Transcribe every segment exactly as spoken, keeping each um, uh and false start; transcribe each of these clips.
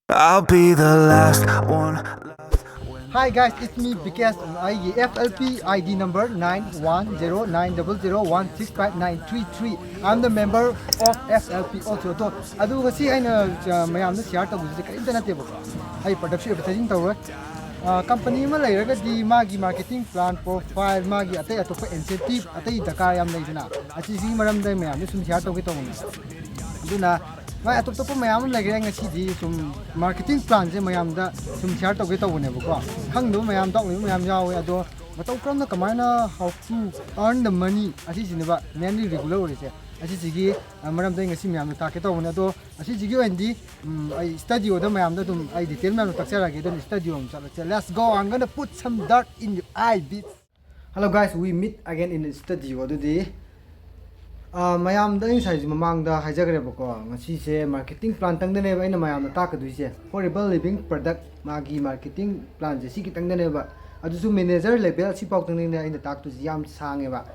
I'll be the last one. Hi guys, it's me Bikesh. ꯑꯩꯒꯤ F L P I D number nine one zero nine double zero one six five nine three three. I'm the member of F L P also. ꯑꯗꯣ ꯑꯗꯨ ꯉꯁꯤ ꯑꯩꯅ ꯑ, ꯃꯌꯥꯝꯗ share ꯇꯧꯕꯁꯤꯗꯤ ꯀꯔꯤꯝꯇ ꯅꯠꯇꯦꯕꯀꯣ꯫ ꯑꯩ ꯄ꯭ꯔꯗꯛꯁꯨ ꯑꯦꯗꯚꯔꯇꯥꯏꯖꯤꯡ ꯇꯧꯔꯣꯏ꯫ ꯀꯝꯄꯅꯤ ꯑꯃ ꯂꯩꯔꯒꯗꯤ ꯃꯥꯒꯤ ꯃꯥꯔꯀꯦꯇꯤꯡ ꯄ꯭ꯂꯥꯟ, ꯄ꯭ꯔꯣꯐꯥꯏꯜ, ꯃꯥꯒꯤ ꯑꯇꯩ ꯑꯇꯣꯞꯄ ꯏꯟꯁꯦꯟꯇꯤꯞ ꯑꯇꯩ ꯗꯔꯀꯥꯔ ꯌꯥꯝ ꯂꯩꯗꯅ, ꯑꯁꯤꯁꯤꯒꯤ ꯃꯔꯝꯗ ꯑꯩ ꯃꯌꯥꯝꯗ ꯁꯨꯝ ꯁꯤꯌꯥꯔ ꯇꯧꯒꯦ ꯇꯧꯕꯅꯦ꯫ ꯑꯗꯨꯅ ꯃꯥꯏ ꯑꯇꯣꯞ ꯑꯇꯣꯞꯄ ꯃꯌꯥꯝ ꯑꯃ ꯂꯩꯈ꯭ꯔꯦ꯫ ꯉꯁꯤꯗꯤ ꯁꯨꯝ ꯃꯥꯔꯀꯦꯇꯤꯡ ꯄ꯭ꯂꯥꯟꯁꯦ ꯃꯌꯥꯝꯗ ꯁꯨꯝ ꯁꯤꯌꯥꯔ ꯇꯧꯒꯦ ꯇꯧꯕꯅꯦꯕꯀꯣ꯫ ꯈꯪꯗꯕ ꯃꯌꯥꯝ, ꯇꯧꯅꯤꯡꯕ ꯃꯌꯥꯝ ꯌꯥꯎꯋꯦ꯫ ꯑꯗꯣ ꯃꯇꯧ ꯀꯔꯝꯅ, ꯀꯃꯥꯏꯅ, how to earn the money, ꯑꯁꯤꯁꯤꯅꯦꯕ mainly regular ꯑꯣꯏꯔꯤꯁꯦ꯫ ꯑꯁꯤꯁꯤꯒꯤ ꯑ, ꯃꯔꯝꯗ ꯑꯩ ꯉꯁꯤ ꯃꯌꯥꯝꯗ ꯇꯥꯛꯀꯦ ꯇꯧꯕꯅꯦ꯫ ꯑꯗꯣ ꯑꯁꯤꯁꯤꯒꯤ ꯑꯣꯏꯅꯗꯤ ꯎꯝ, ꯑꯩ ꯁ꯭ꯇꯗꯤꯑꯣꯗ ꯃꯌꯥꯝꯗ ꯑꯗꯨꯝ ꯑꯩ ꯗꯤꯇꯦꯜ ꯃꯌꯥꯝꯗꯣ ꯇꯥꯛꯆꯔꯛꯑꯒꯦ꯫ ꯑꯗꯨꯅ ꯁ꯭ꯇꯗꯤꯑꯣ ꯑꯃ ꯆꯠꯂꯁꯦ꯫ Let's go, I'm gonna put some dirt in your eye, bitch. Hello guys, we meet again in the studio. ꯑꯗꯨꯗꯤ ꯑ, ꯃꯌꯥꯝꯗ ꯑꯩ ꯉꯁꯥꯏꯁꯨ ꯃꯃꯥꯡꯗ ꯍꯥꯏꯖꯈ꯭ꯔꯦꯕꯀꯣ, ꯉꯁꯤꯁꯦ ꯃꯥꯔꯀꯦꯇꯤꯡ ꯄ꯭ꯂꯥꯟ ꯇꯪꯗꯅꯦꯕ ꯑꯩꯅ ꯃꯌꯥꯝꯗ ꯇꯥꯛꯀꯗꯣꯏꯁꯦ꯫ ꯍꯣꯔꯤꯕꯜ ꯂꯤꯕꯤꯡ ꯄ꯭ꯔꯗꯛ ꯃꯥꯒꯤ ꯃꯥꯔꯀꯦꯇꯤꯡ ꯄ꯭ꯂꯥꯟꯁꯦ ꯁꯤ ꯈꯤꯇꯪꯗꯅꯦꯕ꯫ ꯑꯗꯨꯁꯨ ꯃꯦꯅꯦꯖꯔ ꯂꯦꯕꯦꯜ ꯁꯤꯐꯥꯎꯇꯪꯗꯅꯦ ꯑꯩꯅ ꯇꯥꯛꯇꯣꯏꯁꯦ, ꯌꯥꯝ ꯁꯥꯡꯉꯦꯕ꯫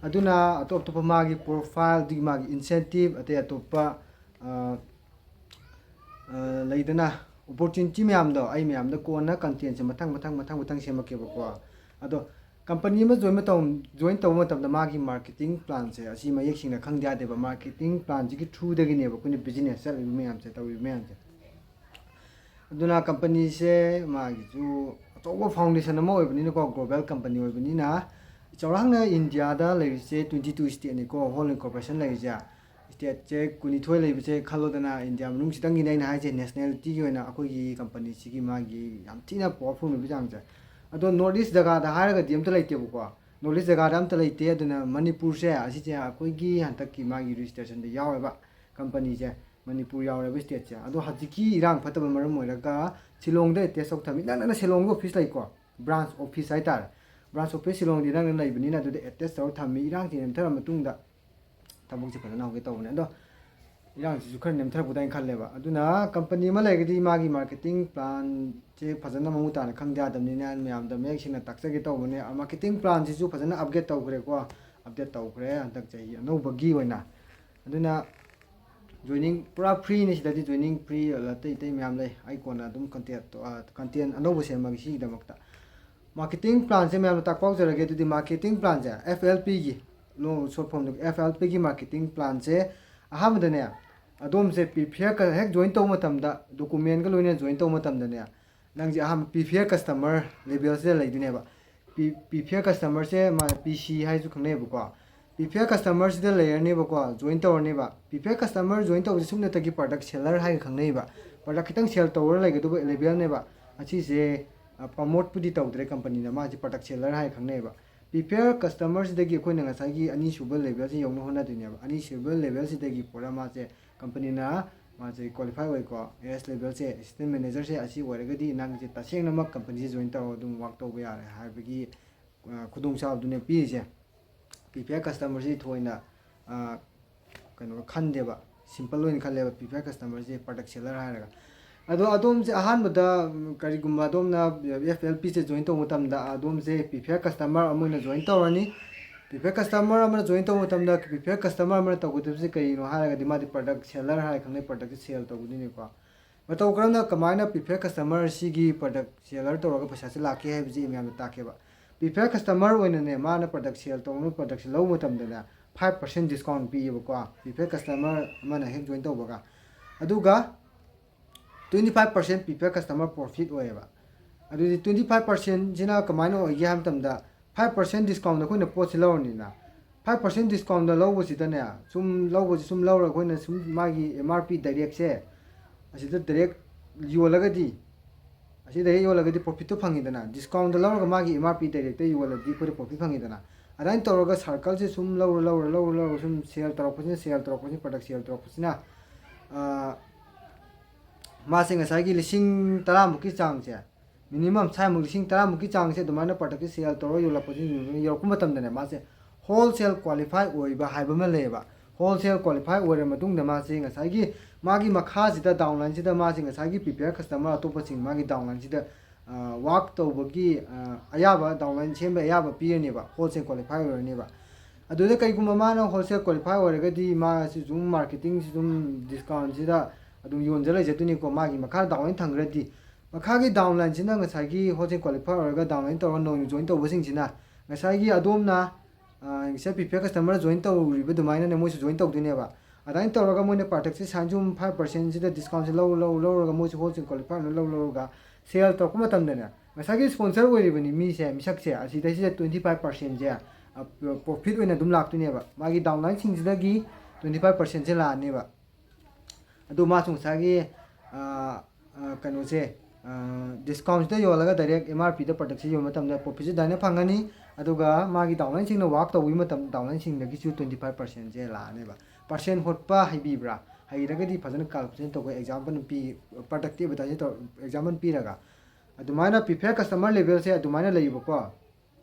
ꯑꯗꯨꯅ ꯑꯇꯣꯞ ꯑꯇꯣꯞꯄ ꯃꯥꯒꯤ ꯄ꯭ꯔꯣꯐꯥꯏꯜ, ꯑꯗꯨꯒꯤ ꯃꯥꯒꯤ ꯏꯟꯁꯦꯟꯇꯤꯞ, ꯑꯇꯩ ꯑꯇꯣꯞꯄ ꯑ, ꯑ, ꯂꯩꯗꯅ ꯑꯣꯄꯣꯔꯆꯨꯅꯤꯇꯤ ꯃꯌꯥꯝꯗꯣ, ꯑꯩ ꯃꯌꯥꯝꯗ ꯀꯣꯟꯅ ꯀꯟꯇꯦꯟꯁꯦ ꯃꯊꯪ ꯃꯊꯪ ꯃꯊꯪ ꯃꯊꯪ ꯁꯦꯝꯃꯛꯀꯦꯕꯀꯣ꯫ ꯑꯗꯣ ꯀꯝꯄꯅꯤ ꯑꯃ ꯖꯣꯏꯟ ꯇꯧ ꯖꯣꯏꯟ ꯇꯧꯕ ꯃꯇꯝꯗ ꯃꯥꯒꯤ ꯃꯥꯔꯀꯦꯇꯤꯡ ꯄ꯭ꯂꯥꯟꯁꯦ ꯑꯁꯤ ꯃꯌꯦꯛ ꯁꯦꯡꯅ ꯈꯪꯗ ꯌꯥꯗꯦꯕ꯫ ꯃꯥꯔꯀꯦꯇꯤꯡ ꯄ꯭ꯂꯥꯟꯁꯤꯒꯤ ꯊ꯭ꯔꯨꯗꯒꯤꯅꯦꯕ ꯑꯩꯈꯣꯏꯅ ꯕꯤꯖꯤꯅꯦꯁ ꯆꯠꯂꯤꯕ ꯃꯌꯥꯝꯁꯦ, ꯇꯧꯔꯤꯕ ꯃꯌꯥꯝꯁꯦ꯫ ꯑꯗꯨꯅ ꯀꯝꯄꯅꯤꯁꯦ ꯃꯥꯒꯤꯁꯨ ꯑꯆꯧꯕ ꯐꯥꯎꯟꯗꯦꯁꯟ ꯑꯃ ꯑꯣꯏꯕꯅꯤꯅꯀꯣ, ꯒ꯭ꯂꯣꯕꯦꯜ ꯀꯝꯄꯅꯤ ꯑꯣꯏꯕꯅꯤꯅ, ꯆꯥꯎꯔꯥꯛꯅ ꯏꯟꯗꯤꯌꯥꯗ ꯂꯩꯔꯤꯁꯦ twenty two stateꯅꯤꯀꯣ, ꯍꯣꯜ ꯏꯟꯀꯣꯔꯄꯣꯔꯦꯁꯟ ꯂꯩꯔꯤꯁꯦ꯫ ꯁ꯭ꯇꯦꯠꯁꯦ ꯀꯨꯟꯅꯤꯊꯣꯏ ꯂꯩꯕꯁꯦ ꯈꯜꯂꯣꯗꯅ, ꯏꯟꯗꯤꯌꯥ ꯃꯅꯨꯡꯁꯤꯗꯪꯒꯤꯅꯦ ꯑꯩꯅ ꯍꯥꯏꯁꯦ, ꯅꯦꯁꯅꯦꯂꯤꯇꯤꯒꯤ ꯑꯣꯏꯅ ꯑꯩꯈꯣꯏꯒꯤ ꯀꯝꯄꯅꯤꯁꯤꯒꯤ ꯃꯥꯒꯤ ꯌꯥꯝ ꯊꯤꯅ ꯄꯋꯥꯔꯐꯨꯜ ꯑꯣꯏꯕ ꯆꯥꯡꯁꯦ꯫ ꯑꯗꯣ ꯅꯣꯔꯠ ꯏꯁ ꯖꯒꯥꯗ ꯍꯥꯏꯔꯒꯗꯤ ꯑꯝꯇ ꯂꯩꯇꯦꯕꯀꯣ, ꯅꯣꯔꯠ ꯏꯁ ꯖꯒꯥꯗ ꯑꯝꯇ ꯂꯩꯇꯦ꯫ ꯑꯗꯨꯅ ꯃꯅꯤꯄꯨꯔꯁꯦ ꯑꯁꯤꯁꯦ ꯑꯩꯈꯣꯏꯒꯤ ꯍꯟꯗꯛꯀꯤ ꯃꯥꯒꯤ ꯔꯦꯖꯤꯁꯇ꯭ꯔꯦꯁꯟꯗ ꯌꯥꯎꯋꯦꯕ, ꯀꯝꯄꯅꯤꯁꯦ ꯃꯅꯤꯄꯨꯔ ꯌꯥꯎꯔꯦꯕ ꯁ꯭ꯇꯦꯠꯁꯦ꯫ ꯑꯗꯣ ꯍꯧꯖꯤꯛꯀꯤ ꯏꯔꯥꯡ ꯐꯠꯇꯕ ꯃꯔꯝ ꯑꯣꯏꯔꯒ ꯁꯤꯂꯣꯡꯗ ꯑꯦꯇꯦꯁ ꯇꯧ ꯊꯝꯃꯤ꯫ ꯏꯅꯛ ꯅꯛꯅ ꯁꯤꯂꯣꯡꯒꯤ ꯑꯣꯐꯤꯁ ꯂꯩꯀꯣ, ꯕ꯭ꯔꯥꯟꯁ ꯑꯣꯐꯤꯁ ꯍꯥꯏꯇꯥꯔꯦ꯫ ꯕ꯭ꯔꯥꯟꯁ ꯑꯣꯐꯤꯁ ꯁꯤꯂꯣꯡꯗꯤ ꯏꯅꯛ ꯅꯛꯅ ꯂꯩꯕꯅꯤꯅ ꯑꯗꯨꯗ ꯑꯦꯇꯦꯁ ꯇꯧꯔ ꯊꯝꯃꯤ꯫ ꯏꯔꯥꯡꯁꯤ ꯅꯦꯝꯊꯔ ꯃꯇꯨꯡꯗ ꯊꯕꯛꯁꯦ ꯐꯖꯅ ꯍꯧꯒꯦ ꯇꯧꯕꯅꯦ꯫ ꯑꯗꯣ ꯏꯔꯥꯡꯁꯤꯁꯨ ꯈꯔ ꯅꯦꯝꯊꯔꯛꯄꯗ ꯑꯩꯅ ꯈꯜꯂꯦꯕ꯫ ꯑꯗꯨꯅ ꯀꯝꯄꯅꯤ ꯑꯃ ꯂꯩꯔꯒꯗꯤ ꯃꯥꯒꯤ ꯃꯥꯔꯀꯦꯇꯤꯡ ꯄ꯭ꯂꯥꯟꯁꯦ ꯐꯖꯅ ꯃꯃꯨꯠ ꯇꯥꯅ ꯈꯪꯗ ꯌꯥꯗꯕꯅꯤꯅ ꯃꯌꯥꯝꯗ ꯃꯌꯦꯛ ꯁꯦꯡꯅ ꯇꯥꯛꯆꯒꯦ ꯇꯧꯕꯅꯦ꯫ ꯃꯥꯔꯀꯦꯇꯤꯡ ꯄ꯭ꯂꯥꯟꯁꯤꯁꯨ ꯐꯖꯅ ꯑꯞꯒ꯭ꯔꯦꯗ ꯇꯧꯈ꯭ꯔꯦꯀꯣ, ꯑꯞꯗꯦꯠ ꯇꯧꯈ꯭ꯔꯦ ꯍꯟꯗꯛ ꯆꯍꯤ ꯑꯅꯧꯕꯒꯤ ꯑꯣꯏꯅ꯫ ꯑꯗꯨꯅ Joining ꯄꯨꯔꯥ free ꯅꯤ, ꯁꯤꯗꯗꯤ joining free ꯑꯇꯩ ꯑꯇꯩ ꯃꯌꯥꯝ ꯂꯩ꯫ ꯑꯩ ꯀꯣꯟꯅ ꯑꯗꯨꯝ content content ꯑꯅꯧꯕ ꯁꯦꯝꯃꯒꯦ ꯁꯤꯒꯤꯗꯃꯛꯇ꯫ Marketing plan ꯁꯦ ꯃꯌꯥꯝꯗ ꯇꯥꯛꯄꯥꯎꯖꯔꯒꯦ꯫ ꯑꯗꯨꯗꯤ marketing plan ꯁꯦ F L P ꯒꯤ, ꯂꯣ-, short form ꯗ F L P ꯒꯤ marketing plan ꯁꯦ ꯑꯍꯥꯟꯕꯗꯅꯦ, ꯑꯗꯣꯝꯁꯦ ꯄ꯭ꯔꯤꯐꯤꯌꯔ ꯀ-, ꯍꯦꯛ join ꯇꯧꯕ ꯃꯇꯝꯗ, document ꯀ ꯂꯣꯏꯅꯅ join ꯇꯧꯕ ꯃꯇꯝꯗꯅꯦ, ꯅꯪꯁꯦ ꯑꯍꯥꯟꯕ ꯄ꯭ꯔꯤꯐꯤꯌꯔ ꯀꯁꯇꯃꯔ ꯂꯦꯕꯦꯜꯁꯤꯗ ꯂꯩꯗꯣꯏꯅꯦꯕ꯫ ꯄ꯭ꯔꯤꯐꯤꯌꯔ ꯀꯁꯇꯃꯔꯁꯦ ꯃꯥ P C ꯍꯥꯏꯁꯨ ꯈꯪꯅꯩꯕꯀꯣ꯫ ꯄ꯭ꯔꯤꯐꯤꯌꯔ ꯀꯁꯇꯃꯔꯁꯤꯗ ꯂꯩꯔꯅꯦꯕꯀꯣ, join ꯇꯧꯔꯅꯦꯕ꯫ ꯄ꯭ꯔꯤꯐꯤꯌꯔ ꯀꯁꯇꯃꯔ join ꯇꯧꯕꯁꯦ ꯁꯨꯞꯅꯇꯒꯤ product seller ꯍꯥꯏꯅ ꯈꯪꯅꯩꯕ꯫ Product ꯈꯤꯇꯪ sell ꯇꯧꯔ ꯂꯩꯒꯗꯧꯕ ꯂꯦꯕꯦꯜꯅꯦꯕ꯫ ꯑꯁꯤꯁꯦ, ꯑ, promote ꯄꯨꯗꯤ ꯇꯧꯗ꯭ꯔꯦ ꯀꯝꯄꯅꯤꯅ, ꯃꯥꯁꯦ product seller ꯍꯥꯏꯅ ꯈꯪꯅꯩꯕ꯫ ꯄ꯭ꯔꯤꯐꯤꯌꯔ ꯀꯁꯇꯃꯔꯁꯤꯗꯒꯤ ꯑꯩꯈꯣꯏꯅ ꯉꯁꯥꯏꯒꯤ ꯑꯅꯤꯁꯨꯕ ꯂꯦꯕꯦꯜꯁꯤ ꯌꯧꯅ ꯍꯣꯠꯅꯗꯣꯏꯅꯦꯕ꯫ ꯑꯅꯤꯁꯨꯕ ꯂꯦꯕꯦꯜꯁꯤꯗꯒꯤ ꯄꯨꯔꯥ ꯃꯥꯁꯦ ꯀꯝꯄꯅꯤꯅ ꯃꯥꯁꯦ qualify ꯑꯣꯏꯀꯣ, ꯍꯥꯏꯌꯦꯁ ꯂꯦꯕꯦꯜꯁꯦ ꯑꯦꯁꯤꯁꯇꯦꯟ ꯃꯦꯅꯦꯖꯔꯁꯦ ꯑꯁꯤ ꯑꯣꯏꯔꯒꯗꯤ ꯅꯪꯁꯦ ꯇꯁꯦꯡꯅꯃꯛ ꯀꯝꯄꯅꯤꯁꯦ join ꯇꯧꯔꯒ ꯑꯗꯨꯝ work ꯇꯧꯕ ꯌꯥꯔꯦ ꯍꯥꯏꯕꯒꯤ, ꯑ, ꯈꯨꯗꯣꯡꯆꯥꯕꯗꯨꯅꯦ ꯄꯤꯔꯤꯁꯦ꯫ ꯄ꯭ꯔꯤꯐꯤꯌꯔ ꯀꯁꯇꯃꯔꯁꯤ ꯊꯣꯏꯅ, ꯑ, ꯀꯩꯅꯣ ꯈꯟꯗꯦꯕ, simple ꯑꯣꯏꯅ ꯈꯜꯂꯦꯕ ꯄ꯭ꯔꯤꯐꯤꯌꯔ ꯀꯁꯇꯃꯔꯁꯦ product seller ꯍꯥꯏꯔꯒ꯫ ꯑꯗꯣ ꯑꯗꯣꯝꯁꯦ ꯑꯍꯥꯟꯕꯗ, ꯎꯝ, ꯀꯔꯤꯒꯨꯝꯕ ꯑꯗꯣꯝꯅ F L P ꯁꯦ join ꯇꯧꯕ ꯃꯇꯝꯗ ꯑꯗꯣꯝꯁꯦ ꯄ꯭ꯔꯤꯐꯤꯌꯔ ꯀꯁꯇꯃꯔ ꯑꯃ ꯑꯣꯏꯅ join ꯇꯧꯔꯅꯤ꯫ ꯄ꯭ꯔꯤꯐꯤꯌꯔ ꯀꯁꯇꯃꯔ ꯑꯃꯅ join ꯇꯧꯕ ꯃꯇꯝꯗ ꯄ꯭ꯔꯤꯐꯤꯌꯔ ꯀꯁꯇꯃꯔ ꯑꯃꯅ ꯇꯧꯒꯗꯕꯁꯦ ꯀꯔꯤꯅꯣ ꯍꯥꯏꯔꯒꯗꯤ ꯃꯥꯗꯤ product seller ꯍꯥꯏꯔ ꯈꯪꯅꯩ, product ꯁꯦ sell ꯇꯧꯒꯗꯣꯏꯅꯤꯀꯣ꯫ ꯃꯇꯧ ꯀꯔꯝꯅ, ꯀꯃꯥꯏꯅ ꯄ꯭ꯔꯤꯐꯤꯌꯔ ꯀꯁꯇꯃꯔ ꯑꯁꯤꯒꯤ product seller ꯇꯧꯔꯒ ꯄꯩꯁꯥꯁꯦ ꯂꯥꯛꯀꯦ ꯍꯥꯏꯕꯁꯤ ꯑꯩ ꯃꯌꯥꯝꯗ ꯇꯥꯛꯀꯦꯕ꯫ ꯄ꯭ꯔꯤꯐꯤꯌꯔ ꯀꯁꯇꯃꯔ ꯑꯣꯏꯅꯅꯦ, ꯃꯥꯅ product sell ꯇꯧꯅꯕ product ꯁꯦ ꯂꯧꯕ ꯃꯇꯝꯗꯅꯦ, five percent discount ꯄꯤꯌꯦꯕꯀꯣ꯫ ꯄ꯭ꯔꯤꯐꯤꯌꯔ ꯀꯁꯇꯃꯔ ꯑꯃꯅ ꯍꯦꯛ join ꯇꯧꯕꯒ꯫ ꯑꯗꯨꯒ twenty five percent prefer customer profit ꯑꯣꯏꯌꯦꯕ꯫ ꯑꯗꯨꯗꯤ twenty five percent ꯁꯤꯅ ꯀꯃꯥꯏꯅ ꯑꯣꯏꯒꯦ ꯍꯥꯏꯕ ꯃꯇꯝꯗ, five percent discount ꯗ ꯑꯩꯈꯣꯏꯅ ꯄꯣꯠꯁꯤ ꯂꯧꯔꯅꯤꯅ, five percent discount ꯗ ꯂꯧꯕꯁꯤꯗꯅꯦ, ꯁꯨꯝ ꯂꯧꯕꯁꯤ ꯁꯨꯝ ꯂꯧꯔꯒ ꯑꯩꯈꯣꯏꯅ ꯁꯨꯝ ꯃꯥꯒꯤ M R P direct ꯁꯦ ꯑꯁꯤꯗ direct ꯌꯣꯜꯂꯒꯗꯤ, ꯑꯁꯤꯗ ꯍꯦꯛ ꯌꯣꯜꯂꯒꯗꯤ profit ꯇꯣ ꯐꯪꯉꯤꯗꯅ, discount ꯗ ꯂꯧꯔꯒ ꯃꯥꯒꯤ M R P direct ꯇ ꯌꯣꯜꯂꯗꯤ ꯑꯩꯈꯣꯏꯗ profit ꯐꯪꯉꯤꯗꯅ꯫ ꯑꯗꯨꯃꯥꯏꯅ ꯇꯧꯔꯒ circle ꯁꯦ ꯁꯨꯝ ꯂꯧꯔ, ꯂꯧꯔ, ꯂꯧꯔ, ꯂꯧꯔ ꯁꯨꯝ sell ꯇꯧꯔꯛꯄꯁꯤꯅ, sell ꯇꯧꯔꯛꯄꯁꯤꯅ, product sell ꯇꯧꯔꯛꯄꯁꯤꯅ, ꯑꯥ, ꯃꯥꯁꯦ ꯉꯁꯥꯏꯒꯤ ꯂꯤꯁꯤꯡ ꯇꯔꯥꯃꯨꯛꯀꯤ ꯆꯥꯡꯁꯦ, minimum ꯁ꯭ꯋꯥꯏꯃꯨꯛ ꯂꯤꯁꯤꯡ ꯇꯔꯥꯃꯨꯛꯀꯤ ꯆꯥꯡꯁꯦ ꯑꯗꯨꯃꯥꯏꯅ product ꯁꯦ sell ꯇꯧꯔ ꯌꯣꯜꯂꯛꯄꯁꯤ ꯌꯧꯔꯛꯄ ꯃꯇꯝꯗꯅꯦ, ꯃꯥꯁꯦ wholesale qualify ꯑꯣꯏꯕ ꯍꯥꯏꯕ ꯑꯃ ꯂꯩꯌꯦꯕ꯫ Wholesale qualify ꯑꯣꯏꯔ ꯃꯇꯨꯡꯗ ꯃꯥꯁꯦ ꯉꯁꯥꯏꯒꯤ ꯃꯥꯒꯤ ꯃꯈꯥꯁꯤꯗ downline ꯁꯤꯗ ꯃꯥꯁꯦ ꯉꯁꯥꯏꯒꯤ ꯄ꯭ꯔꯤꯐꯤꯌꯔ ꯀꯁꯇꯃꯔ ꯑꯇꯣꯞꯄꯁꯤꯡ ꯃꯥꯒꯤ downline ꯁꯤꯗ, ꯑ, work ꯇꯧꯕꯒꯤ, ꯑ, ꯑꯌꯥꯕ, downline ꯁꯦꯝꯕ ꯑꯌꯥꯕ ꯄꯤꯔꯅꯦꯕ, wholesale qualify ꯑꯣꯏꯔꯅꯦꯕ꯫ ꯑꯗꯨꯗ ꯀꯩꯒꯨꯝꯕ ꯃꯥꯅ wholesale qualify ꯑꯣꯏꯔꯒꯗꯤ ꯃꯥꯁꯨ ꯑꯗꯨꯝ marketing ꯁꯤ ꯑꯗꯨꯝ discount ꯁꯤꯗ ꯑꯗꯨꯝ ꯌꯣꯟꯖ ꯂꯩꯖꯗꯣꯏꯅꯤꯀꯣ꯫ ꯃꯥꯒꯤ ꯃꯈꯥ downline ꯊꯝꯈ꯭ꯔꯗꯤ, ꯃꯈꯥꯒꯤ downline ꯁꯤꯅ ꯉꯁꯥꯏꯒꯤ wholesale qualify ꯑꯣꯏꯔꯒ downline ꯇꯧꯔꯒ ꯅꯧꯅ join ꯇꯧꯕꯁꯤꯡꯁꯤꯅ ꯉꯁꯥꯏꯒꯤ ꯑꯗꯣꯝꯅ, ꯑ, ꯉꯁꯥꯏ preferred customer join ꯇꯧꯔꯤꯕ ꯑꯗꯨꯃꯥꯏꯅꯅꯦ ꯃꯣꯏꯁꯨ join ꯇꯧꯗꯣꯏꯅꯦꯕ꯫ ꯑꯗꯨꯃꯥꯏꯅ ꯇꯧꯔꯒ ꯃꯣꯏꯅ product ꯁꯦ ꯁꯥꯏꯟ ꯁꯨꯝ five percent ꯁꯤꯗ discount ꯁꯦ ꯂꯧ ꯂꯧ ꯂꯧꯔꯒ ꯃꯣꯏꯁꯨ wholesale qualify ꯑꯣꯏꯅ ꯂꯧ ꯂꯧꯔꯒ sale ꯇꯧꯔꯛꯄ ꯃꯇꯝꯗꯅꯦ, ꯉꯁꯥꯏꯒꯤ sponsor ꯑꯣꯏꯔꯤꯕꯅꯤ ꯃꯤꯁꯦ, ꯃꯤꯁꯛꯁꯦ, ꯑꯁꯤꯗꯩꯁꯤꯗ twenty five percent ꯁꯦ, ꯑ, profit ꯑꯣꯏꯅ ꯑꯗꯨꯝ ꯂꯥꯛꯇꯣꯏꯅꯦꯕ꯫ ꯃꯥꯒꯤ downline ꯁꯤꯡꯁꯤꯗꯒꯤ twenty five percent ꯁꯦ ꯂꯥꯛꯑꯅꯦꯕ꯫ ꯑꯗꯨ ꯃꯥꯁꯨ ꯉꯁꯥꯏꯒꯤ, ꯑ, ꯑ, ꯀꯩꯅꯣꯁꯦ, ꯑ, discount ꯁꯤꯗ ꯌꯣꯜꯂꯒ direct M R P ꯗ product ꯁꯦ ꯌꯣꯟꯕ ꯃꯇꯝꯗ profit ꯁꯨ ꯑꯗꯨꯃꯥꯏꯅ ꯐꯪꯒꯅꯤ꯫ ꯑꯗꯨꯒ ꯃꯥꯒꯤ downline ꯁꯤꯡꯅ work ꯇꯧꯕꯒꯤ ꯃꯇꯝ downline ꯁꯤꯡꯗꯒꯤꯁꯨ twenty five percent ꯁꯦ ꯂꯥꯛꯑꯅꯦꯕ꯫ Percent ꯍꯣꯠꯄ ꯍꯩꯕꯤꯕ꯭ꯔꯥ? ꯍꯩꯔꯒꯗꯤ ꯐꯖꯅ calculation ꯇꯧꯕ example ꯑꯃ ꯄꯤ, product ꯀꯤ advertise ꯇꯧ, example ꯄꯤꯔꯒ꯫ ꯑꯗꯨꯃꯥꯏꯅ preferred customer level ꯁꯦ ꯑꯗꯨꯃꯥꯏꯅ ꯂꯩꯌꯦꯕꯀꯣ꯫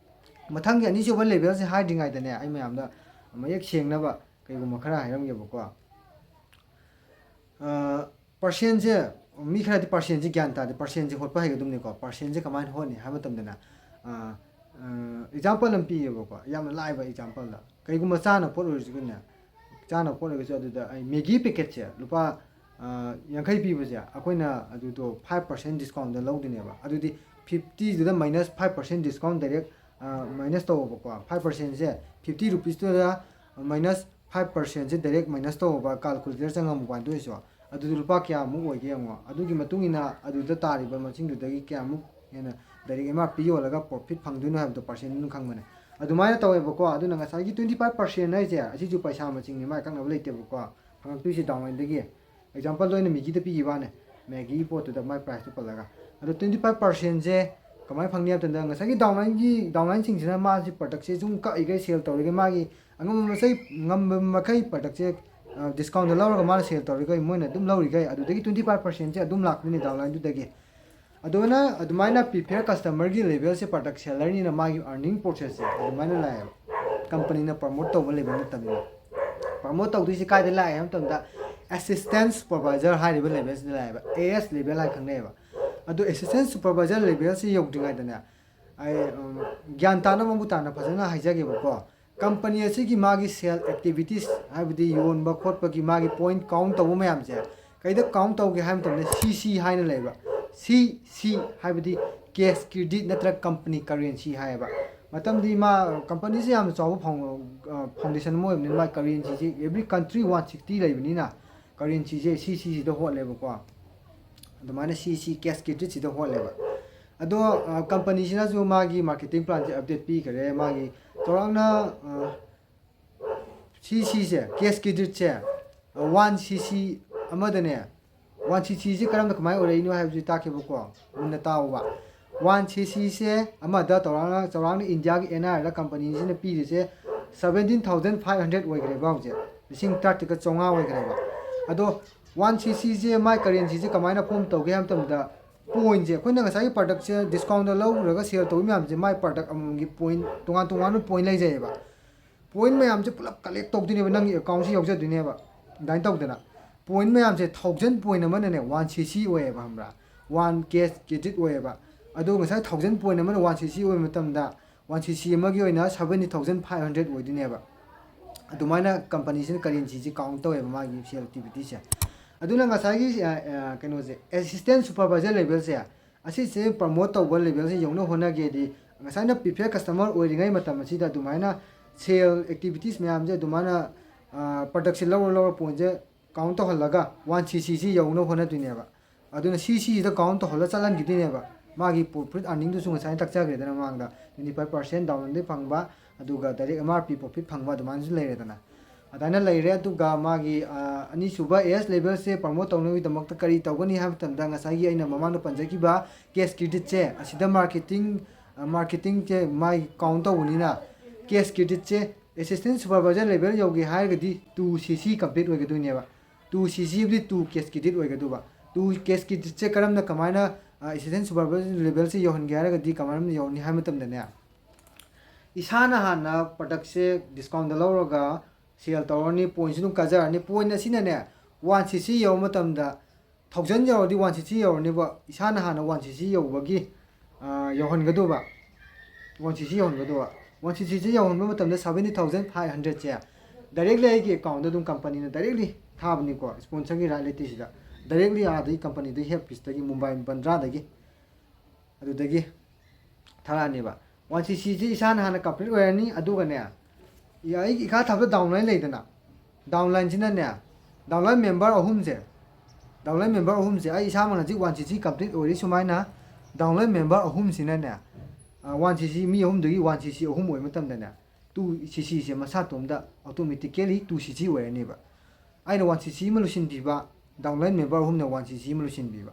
ꯃꯊꯪꯒꯤ ꯑꯅꯤꯁꯨꯕ level ꯁꯦ ꯍꯥꯏꯗ꯭ꯔꯤꯉꯩꯗꯅꯦ, ꯑꯩ ꯃꯌꯥꯝꯗ ꯃꯌꯦꯛ ꯁꯦꯡꯅꯕ ꯀꯩꯒꯨꯝꯕ ꯈꯔ ꯍꯥꯏꯔꯝꯒꯦꯕꯀꯣ꯫ ꯑ, percent ꯁꯦ, ꯃꯤ ꯈꯔꯗꯤ percent ꯁꯦ ꯒ꯭ꯌꯥꯟ ꯇꯥꯗꯦ, percent ꯁꯦ ꯍꯣꯠꯄ ꯍꯩꯒꯗꯕꯅꯤꯀꯣ꯫ Percent ꯁꯦ ꯀꯃꯥꯏꯅ ꯍꯣꯠꯅꯤ ꯍꯥꯏꯕ ꯃꯇꯝꯗꯅꯦ, ꯑ, ꯑ, example ꯑꯃ ꯄꯤꯌꯦꯕꯀꯣ, ꯌꯥꯝꯅ ꯂꯥꯏꯕ example ꯗ꯫ ꯀꯩꯒꯨꯝꯕ ꯆꯥꯅꯕ ꯄꯣꯠ ꯑꯣꯏꯔꯁꯨꯅꯦ, ꯆꯥꯅꯕ ꯄꯣꯠ ꯑꯣꯏꯔꯒꯁꯨ ꯑꯗꯨꯗ ꯑꯩ Maggi packet ꯁꯦ ꯂꯨꯄꯥ, ꯑ, ꯌꯥꯡꯈꯩ ꯄꯤꯕꯁꯦ ꯑꯩꯈꯣꯏꯅ ꯑꯗꯨꯗꯣ five percent discount ꯗ ꯂꯧꯗꯣꯏꯅꯦꯕ꯫ ꯑꯗꯨꯗꯤ fifty ꯗꯨꯗ minus five percent discount direct, ꯑ, minus ꯇꯧꯋꯣꯕꯀꯣ꯫ Five percent ꯁꯦ fifty rupees ꯇꯨꯗ minus five percent ꯁꯦ direct minus ꯇꯧꯋꯣꯕ, calculator ꯆꯪꯉ mobile ꯗ ꯑꯣꯏꯔꯁꯨ꯫ ꯑꯗꯨꯗꯤ ꯂꯨꯄꯥ ꯀꯌꯥꯃꯨꯛ ꯑꯣꯏꯒꯦ ꯌꯦꯡꯉꯣ꯫ ꯑꯗꯨꯒꯤ ꯃꯇꯨꯡ ꯏꯟꯅ ꯑꯗꯨꯗ ꯇꯥꯔꯤꯕ ꯃꯁꯤꯡꯗꯨꯗꯒꯤ ꯀꯌꯥꯃꯨꯛ ꯍꯦꯟꯅ direct M R P ꯌꯣꯜꯂꯒ profit ꯐꯪꯗꯣꯏꯅꯣ ꯍꯥꯏꯕꯗꯣ percent ꯗꯨꯅ ꯈꯪꯕꯅꯦ꯫ ꯑꯗꯨꯃꯥꯏꯅ ꯇꯧꯋꯦꯕꯀꯣ꯫ ꯑꯗꯨꯅ ꯉꯁꯥꯏꯒꯤ twenty five percent ꯍꯥꯏꯁꯦ ꯑꯁꯤꯁꯨ ꯄꯩꯁꯥ ꯃꯁꯤꯡꯅꯤ, ꯃꯥꯏ ꯑꯀꯛꯅꯕ ꯂꯩꯇꯦꯕꯀꯣ꯫ ꯐꯪꯉꯛꯇꯣꯏꯁꯦ downline ꯗꯒꯤ꯫ Example ꯗ ꯑꯩꯅ Maggi ꯗ ꯄꯤꯈꯤꯕ ꯋꯥꯅꯦ, Maggi ꯒꯤ ꯄꯣꯠꯇꯨꯗ ꯃꯥꯏ price ꯇꯨ ꯄꯜꯂꯒ꯫ ꯑꯗꯣ twenty five percent ꯁꯦ ꯀꯃꯥꯏꯅ ꯐꯪꯅꯤ ꯍꯥꯏꯕ ꯃꯇꯝꯗ, ꯉꯁꯥꯏꯒꯤ downline ꯒꯤ, downline ꯁꯤꯡꯁꯤꯅ ꯃꯥꯁꯤ product ꯁꯦ ꯁꯨꯝ ꯀꯛꯏꯈꯩ, sale ꯇꯧꯔꯤꯈꯩ, ꯃꯥꯒꯤ ꯑꯉꯝꯕ ꯃꯈꯩ, ꯉꯝꯕ ꯃꯈꯩ product ꯁꯦ, ꯑ, discount ꯗ ꯂꯧꯔꯒ ꯃꯥꯅ sale ꯇꯧꯔꯤꯈꯩ, ꯃꯣꯏꯅ ꯑꯗꯨꯝ ꯂꯧꯔꯤꯈꯩ, ꯑꯗꯨꯗꯒꯤ twenty five percent ꯁꯦ ꯑꯗꯨꯝ ꯂꯥꯛꯇꯣꯏꯅꯦ downline ꯗꯨꯗꯒꯤ꯫ ꯑꯗꯨꯅ ꯑꯗꯨꯃꯥꯏꯅ preferred customer ꯒꯤ level ꯁꯦ product seller ꯅꯤꯅ ꯃꯥꯒꯤ earning process ꯁꯦ ꯑꯗꯨꯃꯥꯏꯅ ꯂꯥꯛꯑꯦꯕ꯫ Company ꯅ promote ꯇꯧꯕ level ꯅꯠꯇꯕꯅꯤꯅ꯫ Promote ꯇꯧꯗꯣꯏꯁꯦ ꯀꯥꯏꯗ ꯂꯥꯛꯑꯦ ꯍꯥꯏꯕ ꯃꯇꯝꯗ, assistant supervisor ꯍꯥꯏꯔꯤꯕ level ꯁꯤꯗ ꯂꯥꯛꯑꯦꯕ, A S level ꯍꯥꯏꯅ ꯈꯪꯅꯩꯑꯕ꯫ ꯑꯗꯣ assistant supervisor level ꯁꯤ ꯌꯧꯗ꯭ꯔꯤꯉꯩꯗꯅꯦ, ꯑꯩ, ꯎꯝ, ꯒ꯭ꯌꯥꯟ ꯇꯥꯅ, ꯃꯃꯨꯠ ꯇꯥꯅ ꯐꯖꯅ ꯍꯥꯏꯖꯒꯦꯕꯀꯣ꯫ ꯀꯝꯄꯅꯤ ꯑꯁꯤꯒꯤ ꯃꯥꯒꯤ ꯁꯦꯜ ꯑꯦꯛꯇꯤꯚꯤꯇꯤꯁ, ꯍꯥꯏꯕꯗꯤ ꯌꯣꯟꯕ ꯈꯣꯠꯄꯒꯤ ꯃꯥꯒꯤ ꯄꯣꯏꯟꯠ ꯀꯥꯎꯟꯠ ꯇꯧꯕ ꯃꯌꯥꯝꯁꯦ ꯀꯩꯗ ꯀꯥꯎꯟꯠ ꯇꯧꯒꯦ ꯍꯥꯏꯕ ꯃꯇꯝꯗ ꯁꯤ ꯁꯤ ꯍꯥꯏꯅ ꯂꯩꯕ꯫ ꯁꯤ ꯁꯤ ꯍꯥꯏꯕꯗꯤ ꯀꯦꯁ ꯀ꯭ꯔꯦꯗꯤꯠ ꯅꯠꯇ꯭ꯔꯒ ꯀꯝꯄꯅꯤ ꯀꯔꯦꯟꯁꯤ ꯍꯥꯏꯌꯦꯕ꯫ ꯃꯇꯝꯗꯤ ꯃꯥ ꯀꯝꯄꯅꯤꯁꯦ ꯌꯥꯝꯅ ꯆꯥꯎꯕ ꯐꯥꯎꯟ-, ꯑ, ꯐꯥꯎꯟꯗꯦꯁꯟ ꯑꯃ ꯑꯣꯏꯕꯅꯤꯅ ꯃꯥꯒꯤ ꯀꯔꯦꯟꯁꯤꯁꯦ every country one sixty ꯂꯩꯕꯅꯤꯅ ꯀꯔꯦꯟꯁꯤꯁꯦ ꯁꯤ ꯁꯤꯁꯤꯗ ꯍꯣꯠꯂꯦꯕꯀꯣ꯫ ꯑꯗꯨꯃꯥꯏꯅ ꯁꯤ ꯁꯤ ꯀꯦꯁ ꯀ꯭ꯔꯦꯗꯤꯠꯁꯤꯗ ꯍꯣꯠꯂꯦꯕ꯫ ꯑꯗꯣ, ꯑ, ꯀꯝꯄꯅꯤꯁꯤꯅꯁꯨ ꯃꯥꯒꯤ ꯃꯥꯔꯀꯦꯇꯤꯡ ꯄ꯭ꯂꯥꯟꯁꯦ ꯑꯞꯗꯦꯠ ꯄꯤꯈꯔꯦ꯫ ꯃꯥꯒꯤ ꯆꯥꯎꯔꯥꯛꯅ, ꯑ, ꯁꯤ ꯁꯤꯁꯦ, ꯀꯦꯁ ꯀ꯭ꯔꯦꯗꯤꯠꯁꯦ, ꯑ, ꯋꯥꯟ ꯁꯤ ꯁꯤ ꯑꯃꯗꯅꯦ, ꯋꯥꯟ ꯁꯤ ꯁꯤꯁꯦ ꯀꯔꯝꯅ ꯀꯃꯥꯏꯅ ꯑꯣꯏꯔꯛꯏꯅꯣ ꯍꯥꯏꯕꯁꯤ ꯇꯥꯛꯀꯦꯕꯀꯣ꯫ ꯃꯨꯟꯅ ꯇꯥꯎꯕ꯫ ꯋꯥꯟ ꯁꯤ ꯁꯤꯁꯦ ꯑꯃꯗ ꯆꯥꯎꯔꯥꯛꯅ, ꯆꯥꯎꯔꯥꯛꯅ ꯏꯟꯗꯤꯌꯥꯒꯤ ꯑꯦꯟ ꯑꯥꯔ ꯑꯥꯏꯗ ꯀꯝꯄꯅꯤꯁꯤꯅ ꯄꯤꯔꯤꯁꯦ seventeen thousand five hundred ꯑꯣꯏꯈ꯭ꯔꯦꯕ ꯍꯧꯖꯤꯛ꯫ ꯂꯤꯁꯤꯡ ꯇꯔꯥꯇꯔꯦꯠꯀ ꯆꯥꯝꯃꯉꯥ ꯑꯣꯏꯈ꯭ꯔꯦꯕ꯫ ꯑꯗꯣ ꯋꯥꯟ ꯁꯤ ꯁꯤꯁꯦ ꯃꯥꯏ ꯀꯔꯦꯟꯁꯤꯁꯦ ꯀꯃꯥꯏꯅ ꯐꯣꯝ ꯇꯧꯒꯦ ꯍꯥꯏꯕ ꯃꯇꯝꯗ, ꯄꯣꯏꯟꯁꯦ ꯑꯩꯈꯣꯏꯅ ꯉꯁꯥꯏꯒꯤ ꯄ꯭ꯔꯗꯛꯁꯦ ꯗꯤꯁꯀꯥꯎꯟꯗ ꯂꯧꯔꯨꯔꯒ ꯁꯦꯜ ꯇꯧꯕ ꯃꯌꯥꯝꯁꯦ ꯃꯥꯏ ꯄ꯭ꯔꯗꯛ ꯑꯃꯃꯝꯒꯤ ꯄꯣꯏꯟ ꯇꯣꯉꯥꯟ ꯇꯣꯉꯥꯟꯕ ꯄꯣꯏꯟ ꯂꯩꯖꯩꯑꯕ꯫ ꯄꯣꯏꯟ ꯃꯌꯥꯝꯁꯦ ꯄꯨꯂꯞ ꯀꯂꯦꯛ ꯇꯧꯗꯣꯏꯅꯦꯕ, ꯅꯪꯒꯤ ꯑꯦꯀꯥꯎꯟꯁꯤ ꯌꯥꯎꯖꯗꯣꯏꯅꯦꯕ꯫ ꯑꯗꯨꯃꯥꯏꯅ ꯇꯧꯗꯅ ꯄꯣꯏꯟ ꯃꯌꯥꯝꯁꯦ ꯊꯥꯎꯖꯟ ꯄꯣꯏꯟ ꯑꯃꯅꯅꯦ ꯋꯥꯟ ꯁꯤ ꯁꯤ ꯑꯣꯏꯌꯦꯕ, ꯈꯪꯕ꯭ꯔꯥ? ꯋꯥꯟ ꯀꯦꯁ ꯀ꯭ꯔꯦꯗꯤꯠ ꯑꯣꯏꯌꯦꯕ꯫ ꯑꯗꯣ ꯉꯁꯥꯏ ꯊꯥꯎꯖꯟ ꯄꯣꯏꯟ ꯑꯃꯅ ꯋꯥꯟ ꯁꯤ ꯁꯤ ꯑꯣꯏꯕ ꯃꯇꯝꯗ ꯋꯥꯟ ꯁꯤ ꯁꯤ ꯑꯃꯒꯤ ꯑꯣꯏꯅ seventy thousand five hundred ꯑꯣꯏꯗꯣꯏꯅꯦꯕ꯫ ꯑꯗꯨꯃꯥꯏꯅ ꯀꯝꯄꯅꯤꯁꯤꯅ ꯀꯔꯦꯟꯁꯤꯁꯦ ꯀꯥꯎꯟꯠ ꯇꯧꯋꯦꯕ ꯃꯥꯒꯤ ꯁꯦꯜ ꯑꯦꯛꯇꯤꯚꯤꯇꯤꯁꯦ꯫ ꯑꯗꯨꯅ ꯉꯁꯥꯏꯒꯤ, ꯑ, ꯑ, ꯀꯩꯅꯣꯁꯦ, ꯑꯦꯁꯤꯁꯇꯦꯟ ꯁꯨꯄꯔꯚꯥꯏꯖꯔ ꯂꯦꯚꯦꯜꯁꯦ, ꯑꯁꯤꯁꯦ ꯄ꯭ꯔꯃꯣꯠ ꯇꯧꯕ ꯂꯦꯚꯦꯜꯁꯦ ꯌꯧꯅ ꯍꯣꯠꯅꯒꯦꯗꯤ ꯉꯁꯥꯏꯅ ꯄ꯭ꯔꯤꯄꯦꯌꯔ ꯀꯁꯇꯃꯔ ꯑꯣꯏꯔꯤꯉꯩ ꯃꯇꯝ ꯑꯁꯤꯗ ꯑꯗꯨꯃꯥꯏꯅ ꯁꯦꯜ ꯑꯦꯛꯇꯤꯚꯤꯇꯤꯁ ꯃꯌꯥꯝꯁꯦ ꯑꯗꯨꯃꯥꯏꯅ, ꯑ, ꯄ꯭ꯔꯗꯛꯁꯦ ꯂꯧꯔ ꯂꯧꯔ ꯄꯣꯏꯟꯁꯦ ꯀꯥꯎꯟꯠ ꯇꯧꯍꯜꯂꯒ ꯋꯥꯟ ꯁꯤ ꯁꯤꯁꯤ ꯌꯧꯅꯕ ꯍꯣꯠꯅꯗꯣꯏꯅꯦꯕ꯫ ꯑꯗꯨꯅ ꯁꯤ ꯁꯤꯁꯤꯗ ꯀꯥꯎꯟꯠ ꯇꯧꯍꯜꯂ ꯆꯠꯍꯟꯈꯤꯗꯣꯏꯅꯦꯕ꯫ ꯃꯥꯒꯤ ꯄ꯭ꯔꯣꯐꯤꯠ ꯑꯥꯔꯅꯤꯡꯗꯨꯁꯨ ꯉꯁꯥꯏꯅ ꯇꯥꯛꯆꯈ꯭ꯔꯦꯗꯅ ꯃꯃꯥꯡꯗ, twenty five percent ꯗꯥꯎꯟꯂꯣꯟꯗꯒꯤ ꯐꯪꯕ, ꯑꯗꯨꯒ direct M R P profit ꯐꯪꯕ ꯑꯗꯨꯃꯥꯏꯅꯁꯨ ꯂꯩꯔꯦꯗꯅ꯫ ꯑꯗꯨꯃꯥꯏꯅ ꯂꯩꯔꯦ꯫ ꯑꯗꯨꯒ ꯃꯥꯒꯤ, ꯑ, ꯑꯅꯤꯁꯨꯕ ꯑꯦꯁ ꯂꯦꯚꯦꯜꯁꯦ ꯄ꯭ꯔꯃꯣꯠ ꯇꯧꯅꯕꯒꯤꯗꯃꯛꯇ ꯀꯔꯤ ꯇꯧꯒꯅꯤ ꯍꯥꯏꯕ ꯃꯇꯝꯗ ꯉꯁꯥꯏꯒꯤ ꯑꯩꯅ ꯃꯃꯥꯡꯗ ꯄꯟꯖꯈꯤꯕ ꯀꯦꯁ ꯀ꯭ꯔꯦꯗꯤꯠꯁꯦ, ꯑꯁꯤꯗ ꯃꯥꯔꯀꯦꯇꯤꯡ, ꯑ, ꯃꯥꯔꯀꯦꯇꯤꯡꯁꯦ ꯃꯥꯒꯤ ꯀꯥꯎꯟꯠ ꯇꯧꯕꯅꯤꯅ ꯀꯦꯁ ꯀ꯭ꯔꯦꯗꯤꯠꯁꯦ ꯑꯦꯁꯤꯁꯇꯦꯟ ꯁꯨꯄꯔꯚꯥꯏꯖꯔ ꯂꯦꯚꯦꯜ ꯌꯧꯒꯦ ꯍꯥꯏꯔꯒꯗꯤ two C C complete ꯑꯣꯏꯒꯗꯣꯏꯅꯦꯕ꯫ Two C C ꯕꯨꯗꯤ two case credit ꯑꯣꯏꯒꯗꯧꯕ꯫ Two case creditꯁꯦ ꯀꯔꯝꯅ, ꯀꯃꯥꯏꯅ, ꯑ, assistant supervisor levelꯁꯦ ꯌꯧꯍꯟꯒꯦ ꯍꯥꯏꯔꯒꯗꯤ ꯀꯃꯥꯏꯅ ꯌꯧꯍꯟꯅꯤ ꯍꯥꯏꯕ ꯃꯇꯝꯗꯅꯦ, ꯏꯁꯥꯅ ꯍꯥꯟꯅ productꯁꯦ discountꯇ ꯂꯧꯔꯒ sale ꯇꯧꯔꯅꯤ, pointꯁꯨ ꯑꯗꯨꯝ ꯀꯥꯖꯔꯅꯤ꯫ Point ꯑꯁꯤꯅꯅꯦ, one C C ꯌꯧꯕ ꯃꯇꯝꯗ, thousand ꯌꯧꯔꯗꯤ one C C ꯌꯧꯔꯅꯦꯕ, ꯏꯁꯥꯅ ꯍꯥꯟꯅ one C C ꯌꯧꯕꯒꯤ, ꯑ, ꯌꯧꯍꯟꯒꯗꯧꯕ, one C C ꯌꯧꯍꯟꯒꯗꯧꯕ꯫ ꯋꯥꯟ ꯁꯤ ꯁꯤꯁꯦ ꯌꯧꯍꯟꯕ ꯃꯇꯝꯗ seventy thousand five hundredꯁꯦ directly ꯑꯩꯒꯤ accountꯗ ꯑꯗꯨꯝ companyꯅ directly ꯊꯥꯕꯅꯤꯀꯣ, sponsorꯒꯤ right ꯂꯩꯇꯦ ꯁꯤꯗ꯫ Directly ꯑꯥꯗꯒꯤ companyꯗꯒꯤ head officeꯇꯒꯤ, ꯃꯨꯝꯕꯥꯏ ꯕꯟꯗ꯭ꯔꯥꯗꯒꯤ, ꯑꯗꯨꯗꯒꯤ ꯊꯥꯔꯛꯑꯅꯦꯕ꯫ ꯋꯥꯟ ꯁꯤ ꯁꯤꯁꯤ ꯏꯁꯥꯅ ꯍꯥꯟꯅ complete ꯑꯣꯏꯔꯅꯤ, ꯑꯗꯨꯒꯅꯦ, ꯑꯩꯒꯤ ꯏꯈꯥ ꯊꯥꯕꯗ downline ꯂꯩꯗꯅ, downlineꯁꯤꯅꯅꯦ, downline member ꯑꯍꯨꯝꯁꯦ, downline member ꯑꯍꯨꯝꯁꯦ, ꯑꯩ ꯏꯁꯥꯃꯛꯅ ꯍꯧꯖꯤꯛ ꯋꯥꯟ ꯁꯤ ꯁꯤ complete ꯑꯣꯏꯔꯤ ꯁꯨꯃꯥꯏꯅ, downline member ꯑꯍꯨꯝꯁꯤꯅꯅꯦ, ꯋꯥꯟ ꯁꯤ ꯁꯤ ꯃꯤ ꯑꯍꯨꯝꯗꯨꯒꯤ ꯋꯥꯟ ꯁꯤ ꯁꯤ ꯑꯍꯨꯝ ꯑꯣꯏꯕ ꯃꯇꯝꯗꯅꯦ, ꯇꯨ ꯁꯤ ꯁꯤꯁꯦ ꯃꯁꯥꯇꯣꯝꯗ automatically ꯇꯨ ꯁꯤ ꯁꯤ ꯑꯣꯏꯔꯅꯦꯕ꯫ ꯑꯩꯅ ꯋꯥꯟ ꯁꯤ ꯁꯤ ꯑꯃ ꯂꯣꯏꯁꯤꯟꯕꯤꯕ, downline member ꯑꯍꯨꯝꯅ ꯋꯥꯟ ꯁꯤ ꯁꯤ ꯑꯃ ꯂꯣꯏꯁꯤꯟꯕꯤꯕ,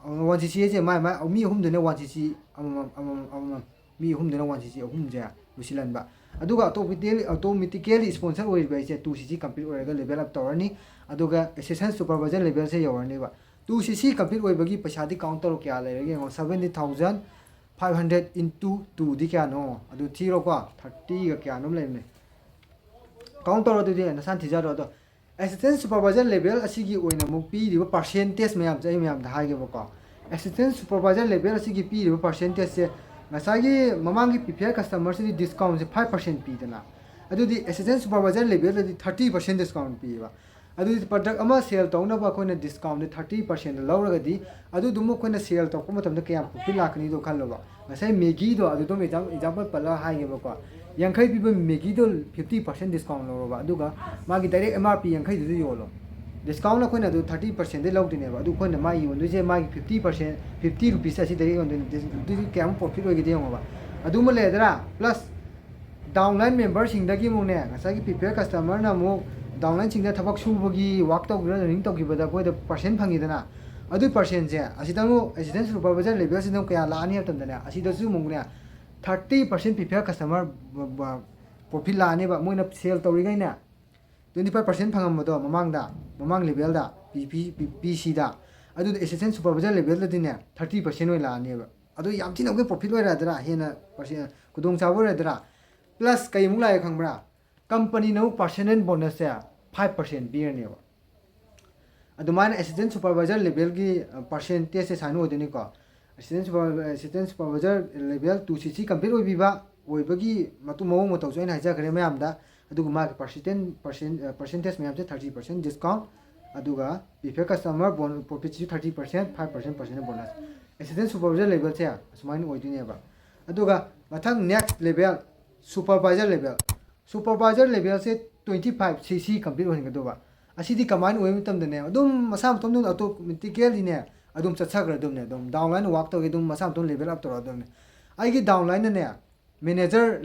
ꯋꯥꯟ ꯁꯤ ꯁꯤ ꯍꯥꯏꯁꯦ ꯃꯥꯏ ꯃꯥꯏ ꯃꯤ ꯑꯍꯨꯝꯗꯨꯅ ꯋꯥꯟ ꯁꯤ ꯁꯤ ꯑꯃꯃꯝ, ꯑꯃꯃꯝ, ꯑꯃꯃꯝ, ꯃꯤ ꯑꯍꯨꯝꯗꯨꯅ ꯋꯥꯟ ꯁꯤ ꯁꯤ ꯑꯍꯨꯝꯁꯦ ꯂꯣꯏꯁꯤꯜꯍꯟꯕ꯫ ꯑꯗꯨꯒ automatically, automatically sponsor ꯑꯣꯏꯔꯤꯕ ꯍꯥꯏꯁꯦ ꯇꯨ ꯁꯤ ꯁꯤ complete ꯑꯣꯏꯔꯒ level up ꯇꯧꯔꯅꯤ, ꯑꯗꯨꯒ assistant supervisor levelꯁꯦ ꯌꯧꯔꯅꯦꯕ꯫ ꯇꯨ ꯁꯤ ꯁꯤ complete ꯑꯣꯏꯕꯒꯤ ꯄꯩꯁꯥꯗꯤ count ꯇꯧꯔꯣ, ꯀꯌꯥ ꯂꯩꯔꯒꯦ ꯌꯦꯡꯉꯣ, seventy thousand five hundred into twoꯗꯤ ꯀꯌꯥꯅꯣ? ꯑꯗꯨ ꯊꯤꯔꯣꯀꯣ, thirtyꯒ ꯀꯌꯥꯅꯣꯝ ꯂꯩꯕꯅꯦ꯫ Count ꯇꯧꯔꯣ, ꯑꯗꯨꯗꯤ ꯅꯁꯥꯅ ꯊꯤꯖꯔꯣ꯫ ꯑꯗꯣ assistant supervisor level ꯑꯁꯤꯒꯤ ꯑꯣꯏꯅ ꯑꯃꯨꯛ ꯄꯤꯔꯤꯕ percentage ꯃꯌꯥꯝꯁꯦ ꯑꯩ ꯃꯌꯥꯝꯗ ꯍꯥꯏꯒꯦꯕꯀꯣ꯫ Assistant supervisor level ꯑꯁꯤꯒꯤ ꯄꯤꯔꯤꯕ percentageꯁꯦ, ꯉꯁꯥꯏꯒꯤ ꯃꯃꯥꯡꯒꯤ preferred customerꯁꯤꯗꯤ discountꯁꯦ five percent ꯄꯤꯗꯅ, ꯑꯗꯨꯗꯤ assistant supervisor levelꯗꯗꯤ thirty percent discount ꯄꯤꯌꯦꯕ꯫ ꯑꯗꯨꯗꯤ product ꯑꯃ sell ꯇꯧꯅꯕ ꯑꯩꯈꯣꯏꯅ discountꯁꯦ thirty percent ꯂꯧꯔꯒꯗꯤ, ꯑꯗꯨꯗꯨꯃ ꯑꯩꯈꯣꯏꯅ sell ꯇꯧꯔꯛꯄ ꯃꯇꯝꯗ ꯀꯌꯥꯝ profit ꯂꯥꯛꯀꯅꯤꯗꯣ ꯈꯜꯂꯣꯕ꯫ ꯉꯁꯥꯏ Maggiꯗꯣ ꯑꯗꯨꯗꯣ exam-, example ꯄꯜꯂꯒ ꯍꯥꯏꯒꯦꯕꯀꯣ, ꯌꯥꯡꯈꯩ ꯄꯤꯕ Maggiꯗꯣ fifty percent discount ꯂꯧꯔꯣꯕ, ꯑꯗꯨꯒ ꯃꯥꯒꯤ direct M R P ꯌꯥꯡꯈꯩꯗꯨꯗ ꯌꯣꯜꯂꯣ꯫ Discount ꯑꯩꯈꯣꯏꯅ ꯑꯗꯨ thirty percentꯗꯩ ꯂꯧꯗꯣꯏꯅꯦꯕ, ꯑꯗꯨ ꯑꯩꯈꯣꯏꯅ ꯃꯥꯒꯤ ꯌꯣꯟꯗꯣꯏꯁꯦ ꯃꯥꯒꯤ fifty percent, fifty rupees ꯑꯁꯤ direct ꯌꯣꯟꯗꯣꯏꯅꯦ꯫ ꯑꯗꯨꯗꯤ ꯀꯌꯥꯃꯨꯛ profit ꯑꯣꯏꯒꯦꯗꯤ ꯌꯦꯡꯉꯣꯕ꯫ ꯑꯗꯨꯃ ꯂꯩꯔꯗ꯭ꯔꯥ? Plus downline memberꯁꯤꯡꯗꯒꯤ ꯑꯃꯨꯛꯅꯦ, ꯉꯁꯥꯏꯒꯤ preferred customerꯅ ꯑꯃꯨꯛ downlineꯁꯤꯡꯗ ꯊꯕꯛ ꯁꯨꯕꯒꯤ, work ꯇꯧꯈꯤꯕ, running ꯇꯧꯈꯤꯕꯗ ꯑꯩꯈꯣꯏꯗ percent ꯐꯪꯉꯤꯗꯅ, ꯑꯗꯨꯒꯤ percentꯁꯦ ꯑꯁꯤꯗ ꯑꯃꯨꯛ assistant supervisor levelꯁꯤꯗ ꯑꯃꯨꯛ ꯀꯌꯥ ꯂꯥꯛꯑꯅꯤ ꯍꯥꯏꯕ ꯃꯇꯝꯗꯅꯦ, ꯑꯁꯤꯗꯁꯨ ꯑꯃꯨꯛꯅꯦ, thirty percent preferred customer profit ꯂꯥꯛꯑꯅꯦꯕ꯫ ꯃꯣꯏꯅ sell ꯇꯧꯔꯤꯈꯩꯅꯦ, twenty five percent ꯐꯪꯉꯝꯕꯗꯣ ꯃꯃꯥꯡꯗ, ꯃꯃꯥꯡ levelꯗ, P P, P, PCꯗ, ꯑꯗꯨꯗ assistant supervisor levelꯗꯗꯤꯅꯦ, thirty percent ꯑꯣꯏꯅ ꯂꯥꯛꯑꯅꯦꯕ꯫ ꯑꯗꯨ ꯌꯥꯝ ꯊꯤꯅ ꯑꯩꯈꯣꯏ profit ꯑꯣꯏꯔꯗ꯭ꯔꯥ? ꯍꯦꯟꯅ percent ꯈꯨꯗꯣꯡꯆꯥꯕ ꯑꯣꯏꯔꯗ꯭ꯔꯥ? Plus ꯀꯩꯃꯨꯛ ꯂꯥꯛꯑꯦ ꯈꯪꯕ꯭ꯔꯥ? Companyꯅ ꯑꯃꯨꯛ percent bonusꯁꯦ five percent ꯄꯤꯔꯅꯦꯕ꯫ ꯑꯗꯨꯃꯥꯏꯅ assistant supervisor levelꯒꯤ, ꯑ, percentageꯁꯦ ꯁꯨꯃꯥꯏꯅ ꯑꯣꯏꯗꯣꯏꯅꯤꯀꯣ꯫ Assistant supervi-, assistant supervisor level two C C complete ꯑꯣꯏꯕꯤꯕ, ꯑꯣꯏꯕꯒꯤ ꯃꯇꯨꯡ ꯃꯑꯣꯡ ꯃꯇꯧꯁꯨ ꯑꯩꯅ ꯍꯥꯏꯖꯈ꯭ꯔꯦ ꯃꯌꯥꯝꯗ꯫ ꯑꯗꯨꯒ ꯃꯥꯒꯤ percent percent percentage ꯃꯌꯥꯝꯁꯦ thirty percent discount, ꯑꯗꯨꯒ preferred customer profitꯁꯤꯁꯨ thirty percent, five percent percent bonus꯫ Assistant supervisor levelꯁꯦ ꯑꯁꯨꯃꯥꯏꯅ ꯑꯣꯏꯗꯣꯏꯅꯦꯕ꯫ ꯑꯗꯨꯒ ꯃꯊꯪ next level supervisor level꯫ Supervisor levelꯁꯦ twenty five CC complete ꯑꯣꯏꯍꯟꯒꯗꯧꯕ꯫ ꯑꯁꯤꯗꯤ ꯀꯃꯥꯏꯅ ꯑꯣꯏꯕ ꯃꯇꯝꯗꯅꯦ, ꯑꯗꯨꯝ ꯃꯁꯥ ꯃꯇꯣꯝꯗ automaticallyꯅꯦ ꯑꯗꯨꯝ ꯆꯠꯆꯈ꯭ꯔꯗꯕꯅꯦ, ꯑꯗꯨꯝ downline work ꯇꯧꯒꯦ ꯑꯗꯨꯝ ꯃꯁꯥ ꯃꯇꯣꯝ level up ꯇꯧꯔꯛꯑꯗꯕꯅꯦ꯫ ꯑꯩꯒꯤ downlineꯅꯅꯦ manager,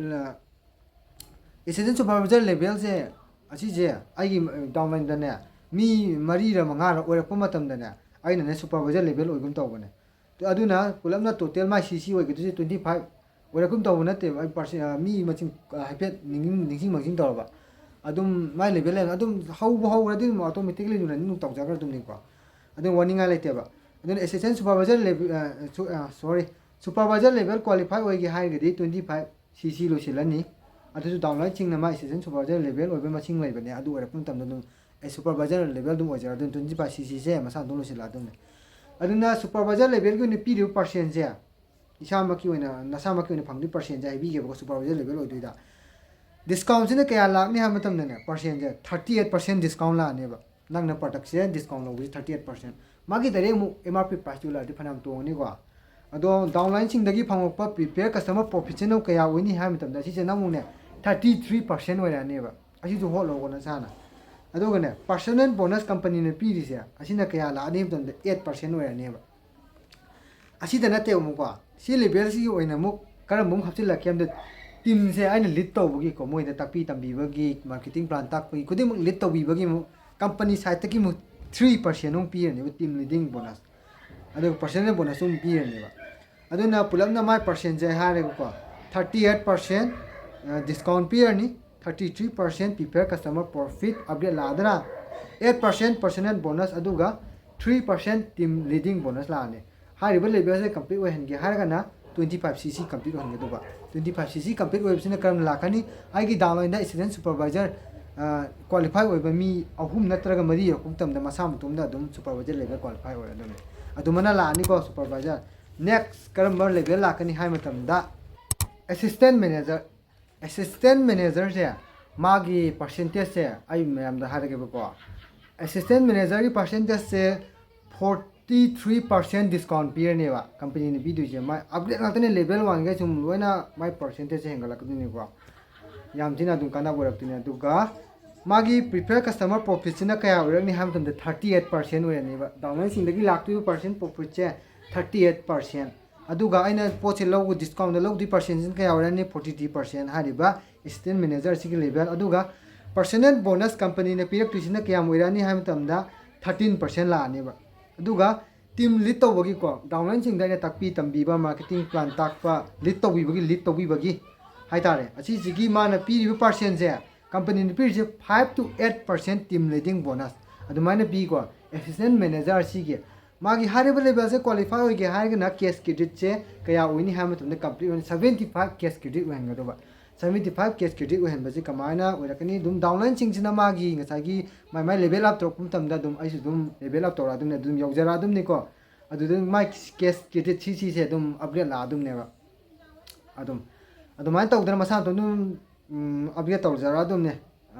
assistant supervisor levelꯁꯦ, ꯑꯁꯤꯁꯦ ꯑꯩꯒꯤ downlineꯗꯅꯦ ꯃꯤ ꯃꯔꯤꯔ ꯃꯉꯥꯔ ꯑꯣꯏꯔꯛꯄ ꯃꯇꯝꯗꯅꯦ ꯑꯩꯅꯅꯦ supervisor level ꯑꯣꯏꯒꯨꯝ ꯇꯧꯕꯅꯦ꯫ ꯑꯗꯨꯅ ꯄꯨꯂꯞꯅ total ꯃꯥꯏ CC ꯑꯣꯏꯒꯗꯣꯏꯁꯦ twenty five ꯑꯣꯏꯔꯛꯀꯨꯝ ꯇꯧꯕ ꯅꯠꯇꯦꯕ꯫ ꯑꯩ percent, ꯑ, ꯃꯤ ꯃꯁꯤꯡ, ꯑ, ꯍꯥꯏꯐꯦꯠ ꯅꯤꯡꯁꯤꯡ, ꯅꯤꯡꯁꯤꯡ ꯃꯥꯡꯖꯤꯡ ꯇꯧꯔꯕ꯫ ꯑꯗꯨꯝ ꯃꯥꯏ level ꯂꯩꯕ, ꯑꯗꯨꯝ ꯍꯧꯕ ꯍꯧꯈ꯭ꯔꯗꯤ ꯑꯗꯨꯝ automatically ꯑꯗꯨꯝ running ꯑꯗꯨꯝ ꯇꯧꯖꯈ꯭ꯔꯗꯕꯅꯤꯀꯣ꯫ ꯑꯗꯨꯝ ꯋꯥꯅꯤꯡꯉꯥꯏ ꯂꯩꯇꯦꯕ꯫ ꯑꯗꯨꯅ assistant supervisor level, ꯑ, ꯁꯨ-, ꯑ, sorry, supervisor level qualify ꯑꯣꯏꯒꯦ ꯍꯥꯏꯔꯒꯗꯤ twenty five CC ꯂꯣꯏꯁꯤꯜꯂꯅꯤ꯫ ꯑꯗꯨꯁꯨ downlineꯁꯤꯡꯅ ꯃꯥꯏ assistant supervisor level ꯑꯣꯏꯕ ꯃꯁꯤꯡ ꯂꯩꯕꯅꯦ꯫ ꯑꯗꯨ ꯑꯣꯏꯔꯛꯄ ꯃꯇꯝꯗ ꯑꯗꯨꯝ, ꯑꯦ, supervisor level ꯑꯗꯨꯝ ꯑꯣꯏꯖꯔ, ꯑꯗꯨꯝ twenty five CCꯁꯦ ꯃꯁꯥ ꯑꯗꯨꯝ ꯂꯣꯏꯁꯤꯜꯂꯛꯑꯗꯕꯅꯦ꯫ ꯑꯗꯨꯅ supervisor levelꯒꯤ ꯑꯣꯏꯅ ꯄꯤꯔꯤꯕ percentꯁꯦ, ꯏꯁꯥꯃꯛꯀꯤ ꯑꯣꯏꯅ, ꯅꯁꯥꯃꯛꯀꯤ ꯑꯣꯏꯅ ꯐꯪꯗꯣꯏ percentꯁꯦ ꯍꯥꯏꯕꯤꯒꯦꯕꯀꯣ, supervisor level ꯑꯣꯏꯗꯣꯏꯗ꯫ Discountꯁꯤꯅ ꯀꯌꯥ ꯂꯥꯛꯅꯤ ꯍꯥꯏꯕ ꯃꯇꯝꯗꯅꯦ, percentꯁꯦ thirty eight percent discount ꯂꯥꯛꯑꯅꯦꯕ꯫ ꯅꯪꯅ productꯁꯦ discount ꯂꯧꯕꯁꯦ thirty eight percent꯫ ꯃꯥꯒꯤ direct ꯑꯃꯨꯛ MRP priceꯇꯨ ꯂꯥꯛꯑꯗꯤ ꯐꯅꯌꯥꯝ ꯇꯣꯡꯉꯅꯤꯀꯣ꯫ ꯑꯗꯣ downlineꯁꯤꯡꯗꯒꯤ ꯐꯪꯉꯛꯄ preferred customer profitꯁꯤꯅ ꯀꯌꯥ ꯑꯣꯏꯅꯤ ꯍꯥꯏꯕ ꯃꯇꯝꯗ, ꯁꯤꯁꯦ ꯅꯪ ꯑꯃꯨꯛꯅꯦ thirty three percent ꯑꯣꯏꯔꯛꯑꯅꯦꯕ꯫ ꯑꯁꯤꯁꯨ ꯍꯣꯠꯂꯣꯀꯣ ꯅꯁꯥꯅ꯫ ꯑꯗꯨꯒꯅꯦ, personal bonus companyꯅ ꯄꯤꯔꯤꯁꯦ, ꯑꯁꯤꯅ ꯀꯌꯥ ꯂꯥꯛꯑꯅꯤ ꯍꯥꯏꯕ ꯃꯇꯝꯗ, eight percent ꯑꯣꯏꯔꯛꯑꯅꯦꯕ꯫ ꯑꯁꯤꯗ ꯅꯠꯇꯦ ꯑꯃꯨꯛꯀꯣ, ꯁꯤ levelꯁꯤꯒꯤ ꯑꯣꯏꯅ ꯑꯃꯨꯛ ꯀꯔꯝꯕ ꯑꯃꯨꯛ ꯍꯥꯞꯆꯤꯜꯂꯛꯀꯦ ꯍꯥꯏꯕꯗ, teamꯁꯦ ꯑꯩꯅ lead ꯇꯧꯕꯒꯤꯀꯣ, ꯃꯣꯏꯗ ꯇꯥꯛꯄꯤ ꯇꯝꯕꯤꯕꯒꯤ, marketing plan ꯇꯥꯛꯄꯒꯤ ꯈꯨꯗꯤꯡꯃꯛ lead ꯇꯧꯕꯤꯕꯒꯤ ꯑꯃꯨꯛ company sideꯇꯒꯤ ꯑꯃꯨꯛ three percent ꯑꯃꯨꯛ ꯄꯤꯔꯅꯦꯕ team leading bonus꯫ ꯑꯗꯨꯒ personal bonus ꯑꯃꯨꯛ ꯄꯤꯔꯅꯦꯕ꯫ ꯑꯗꯨꯅ ꯄꯨꯂꯞꯅ ꯃꯥꯏ percentꯁꯦ ꯍꯥꯏꯔꯒꯀꯣ, thirty eight percent discount ꯄꯤꯔꯅꯤ, thirty three percent preferred customer profit upgrade ꯂꯥꯛꯑꯗꯅ, eight percent personal bonus, ꯑꯗꯨꯒ three percent team leading bonus ꯂꯥꯛꯑꯅꯤ꯫ ꯍꯥꯏꯔꯤꯕ levelꯁꯦ complete ꯑꯣꯏꯍꯟꯒꯦ ꯍꯥꯏꯔꯒꯅ twenty five CC complete ꯑꯣꯏꯍꯟꯒꯗꯧꯕ꯫ Twenty five CC complete ꯑꯣꯏꯕꯁꯤꯅ ꯀꯔꯝꯅ ꯂꯥꯛꯀꯅꯤ? ꯑꯩꯒꯤ downlineꯗ assistant supervisor, ꯑ, qualify ꯑꯣꯏꯕ ꯃꯤ ꯑꯍꯨꯝ ꯅꯠꯇ꯭ꯔꯒ ꯃꯔꯤ ꯌꯧꯔꯛꯄ ꯃꯇꯝꯗ ꯃꯁꯥ ꯃꯇꯣꯝꯗ ꯑꯗꯨꯝ supervisor level qualify ꯑꯣꯏꯔꯗꯕꯅꯤ꯫ ꯑꯗꯨꯃꯥꯏꯅ ꯂꯥꯛꯑꯅꯤꯀꯣ supervisor꯫ Next ꯀꯔꯝꯕ level ꯂꯥꯛꯀꯅꯤ ꯍꯥꯏ ꯃꯇꯝꯗ, ꯑꯦꯁꯤꯁꯇꯦꯟ ꯃꯦꯅꯦꯖꯔ ꯑꯦꯁꯤꯁꯇꯦꯟ ꯃꯦꯅꯦꯖꯔꯁꯦ, ꯃꯥꯒꯤ ꯄꯥꯔꯁꯦꯟꯇꯦꯖꯁꯦ ꯑꯩ ꯃꯌꯥꯝꯗ ꯍꯥꯏꯔꯒꯦꯕꯀꯣ꯫ ꯑꯦꯁꯤꯁꯇꯦꯟ ꯃꯦꯅꯦꯖꯔꯒꯤ ꯄꯥꯔꯁꯦꯟꯇꯦꯖꯁꯦ forty three percent discount ꯄꯤꯔꯅꯦꯕ ꯀꯝꯄꯅꯤꯅ ꯄꯤꯗꯣꯏꯁꯦ꯫ ꯃꯥꯏ ꯑꯞꯒ꯭ꯔꯦꯗ ꯉꯥꯛꯇꯅꯦ, ꯂꯦꯚꯦꯜ ꯋꯥꯟꯒꯩ ꯁꯨꯝ ꯂꯣꯏꯅ ꯃꯥꯏ ꯄꯥꯔꯁꯦꯟꯇꯦꯖꯁꯦ ꯍꯦꯟꯒꯠꯂꯛꯀꯗꯣꯏꯅꯤꯀꯣ꯫ ꯌꯥꯝ ꯊꯤꯅ ꯑꯗꯨꯝ ꯀꯥꯟꯅꯕ ꯑꯣꯏꯔꯛꯇꯣꯏꯅꯦ꯫ ꯑꯗꯨꯒ ꯃꯥꯒꯤ ꯄ꯭ꯔꯤꯐꯔ ꯀꯁꯇꯃꯔ ꯄ꯭ꯔꯣꯐꯤꯠꯁꯤꯅ ꯀꯌꯥ ꯑꯣꯏꯔꯛꯅꯤ ꯍꯥꯏꯕ ꯃꯇꯝꯗ thirty eight percent ꯑꯣꯏꯔꯅꯦꯕ꯫ ꯗꯥꯎꯟꯂꯥꯏꯟꯁꯤꯡꯗꯒꯤ ꯂꯥꯛꯇꯣꯏꯕ ꯄꯥꯔꯁꯦꯟ ꯄ꯭ꯔꯣꯐꯤꯠꯁꯦ thirty eight percent꯫ ꯑꯗꯨꯒ ꯑꯩꯅ ꯄꯣꯠꯁꯦ ꯂꯧꯕ, ꯗꯤꯁꯀꯥꯎꯟꯗ ꯂꯧꯗꯣꯏ ꯄꯥꯔꯁꯦꯟꯁꯤꯅ ꯀꯌꯥ ꯑꯣꯏꯔꯅꯤ? Forty three percent ꯍꯥꯏꯔꯤꯕ ꯑꯦꯁꯤꯁꯇꯦꯟ ꯃꯦꯅꯦꯖꯔ ꯑꯁꯤꯒꯤ ꯂꯦꯚꯦꯜ꯫ ꯑꯗꯨꯒ ꯄꯔꯁꯣꯅꯦꯜ ꯕꯣꯅꯁ ꯀꯝꯄꯅꯤꯅ ꯄꯤꯔꯛꯇꯣꯏꯁꯤꯅ ꯀꯌꯥꯝ ꯑꯣꯏꯔꯛꯑꯅꯤ ꯍꯥꯏꯕ ꯃꯇꯝꯗ thirteen percent ꯂꯥꯛꯑꯅꯦꯕ꯫ ꯑꯗꯨꯒ ꯇꯤꯝ ꯂꯤꯗ ꯇꯧꯕꯒꯤꯀꯣ, ꯗꯥꯎꯟꯂꯥꯏꯟꯁꯤꯡꯗ ꯑꯩꯅ ꯇꯥꯛꯄꯤ ꯇꯝꯕꯤꯕ, ꯃꯥꯔꯀꯦꯇꯤꯡ ꯄ꯭ꯂꯥꯟ ꯇꯥꯛꯄ, ꯂꯤꯗ ꯇꯧꯕꯤꯕꯒꯤ, ꯂꯤꯗ ꯇꯧꯕꯤꯕꯒꯤ ꯍꯥꯏꯇꯥꯔꯦ, ꯑꯁꯤꯁꯤꯒꯤ ꯃꯥꯅ ꯄꯤꯔꯤꯕ ꯄꯥꯔꯁꯦꯟꯁꯦ, ꯀꯝꯄꯅꯤꯅ ꯄꯤꯔꯤꯁꯦ five to eight percent team leading bonus ꯑꯗꯨꯃꯥꯏꯅ ꯄꯤꯀꯣ꯫ ꯑꯦꯁꯤꯁꯇꯦꯟ ꯃꯦꯅꯦꯖꯔ ꯑꯁꯤꯒꯤ ꯃꯥꯒꯤ ꯍꯥꯏꯔꯤꯕ ꯂꯦꯚꯦꯜꯁꯦ ꯀ꯭ꯋꯥꯂꯤꯐꯥꯏ ꯑꯣꯏꯒꯦ ꯍꯥꯏꯔꯒꯅ ꯀꯦꯁ ꯀ꯭ꯔꯦꯗꯤꯠꯁꯦ ꯀꯌꯥ ꯑꯣꯏꯅꯤ ꯍꯥꯏꯕ ꯃꯇꯝꯗ ꯀꯝꯄ꯭ꯂꯤꯠ ꯑꯣꯏꯅ seventy five ꯀꯦꯁ ꯀ꯭ꯔꯦꯗꯤꯠ ꯑꯣꯏꯍꯟꯒꯗꯧꯕ꯫ Seventy five ꯀꯦꯁ ꯀ꯭ꯔꯦꯗꯤꯠ ꯑꯣꯏꯍꯟꯕꯁꯦ ꯀꯃꯥꯏꯅ ꯑꯣꯏꯔꯛꯀꯅꯤ? ꯑꯗꯨꯝ ꯗꯥꯎꯟꯂꯥꯏꯟꯁꯤꯡꯁꯤꯅ ꯃꯥꯒꯤ ꯉꯁꯥꯏꯒꯤ ꯃꯥꯏ ꯃꯥꯏ ꯂꯦꯚꯦꯜ ꯑꯞ ꯇꯧꯔꯛꯄ ꯃꯇꯝꯗ ꯑꯗꯨꯝ ꯑꯩꯁꯨ ꯑꯗꯨꯝ ꯂꯦꯚꯦꯜ ꯑꯞ ꯇꯧꯔꯛꯑꯗꯕꯅꯤ, ꯑꯗꯨꯝ ꯌꯧꯖꯔꯛꯑꯗꯕꯅꯤꯀꯣ꯫ ꯑꯗꯨꯗ ꯃꯥꯏ ꯀꯦꯁ ꯀ꯭ꯔꯦꯗꯤꯠ ꯁꯤ ꯁꯤꯁꯦ ꯑꯗꯨꯝ ꯑꯞꯒ꯭ꯔꯦꯗ ꯂꯥꯛꯑꯗꯕꯅꯦꯕ꯫ ꯑꯗꯨꯝ ꯑꯗꯨꯃꯥꯏꯅ ꯇꯧꯗꯅ ꯃꯁꯥ ꯃꯇꯣꯝ ꯑꯗꯨꯝ ꯑꯞꯒ꯭ꯔꯦꯗ ꯇꯧꯖꯔꯛꯑꯗꯕꯅꯦ꯫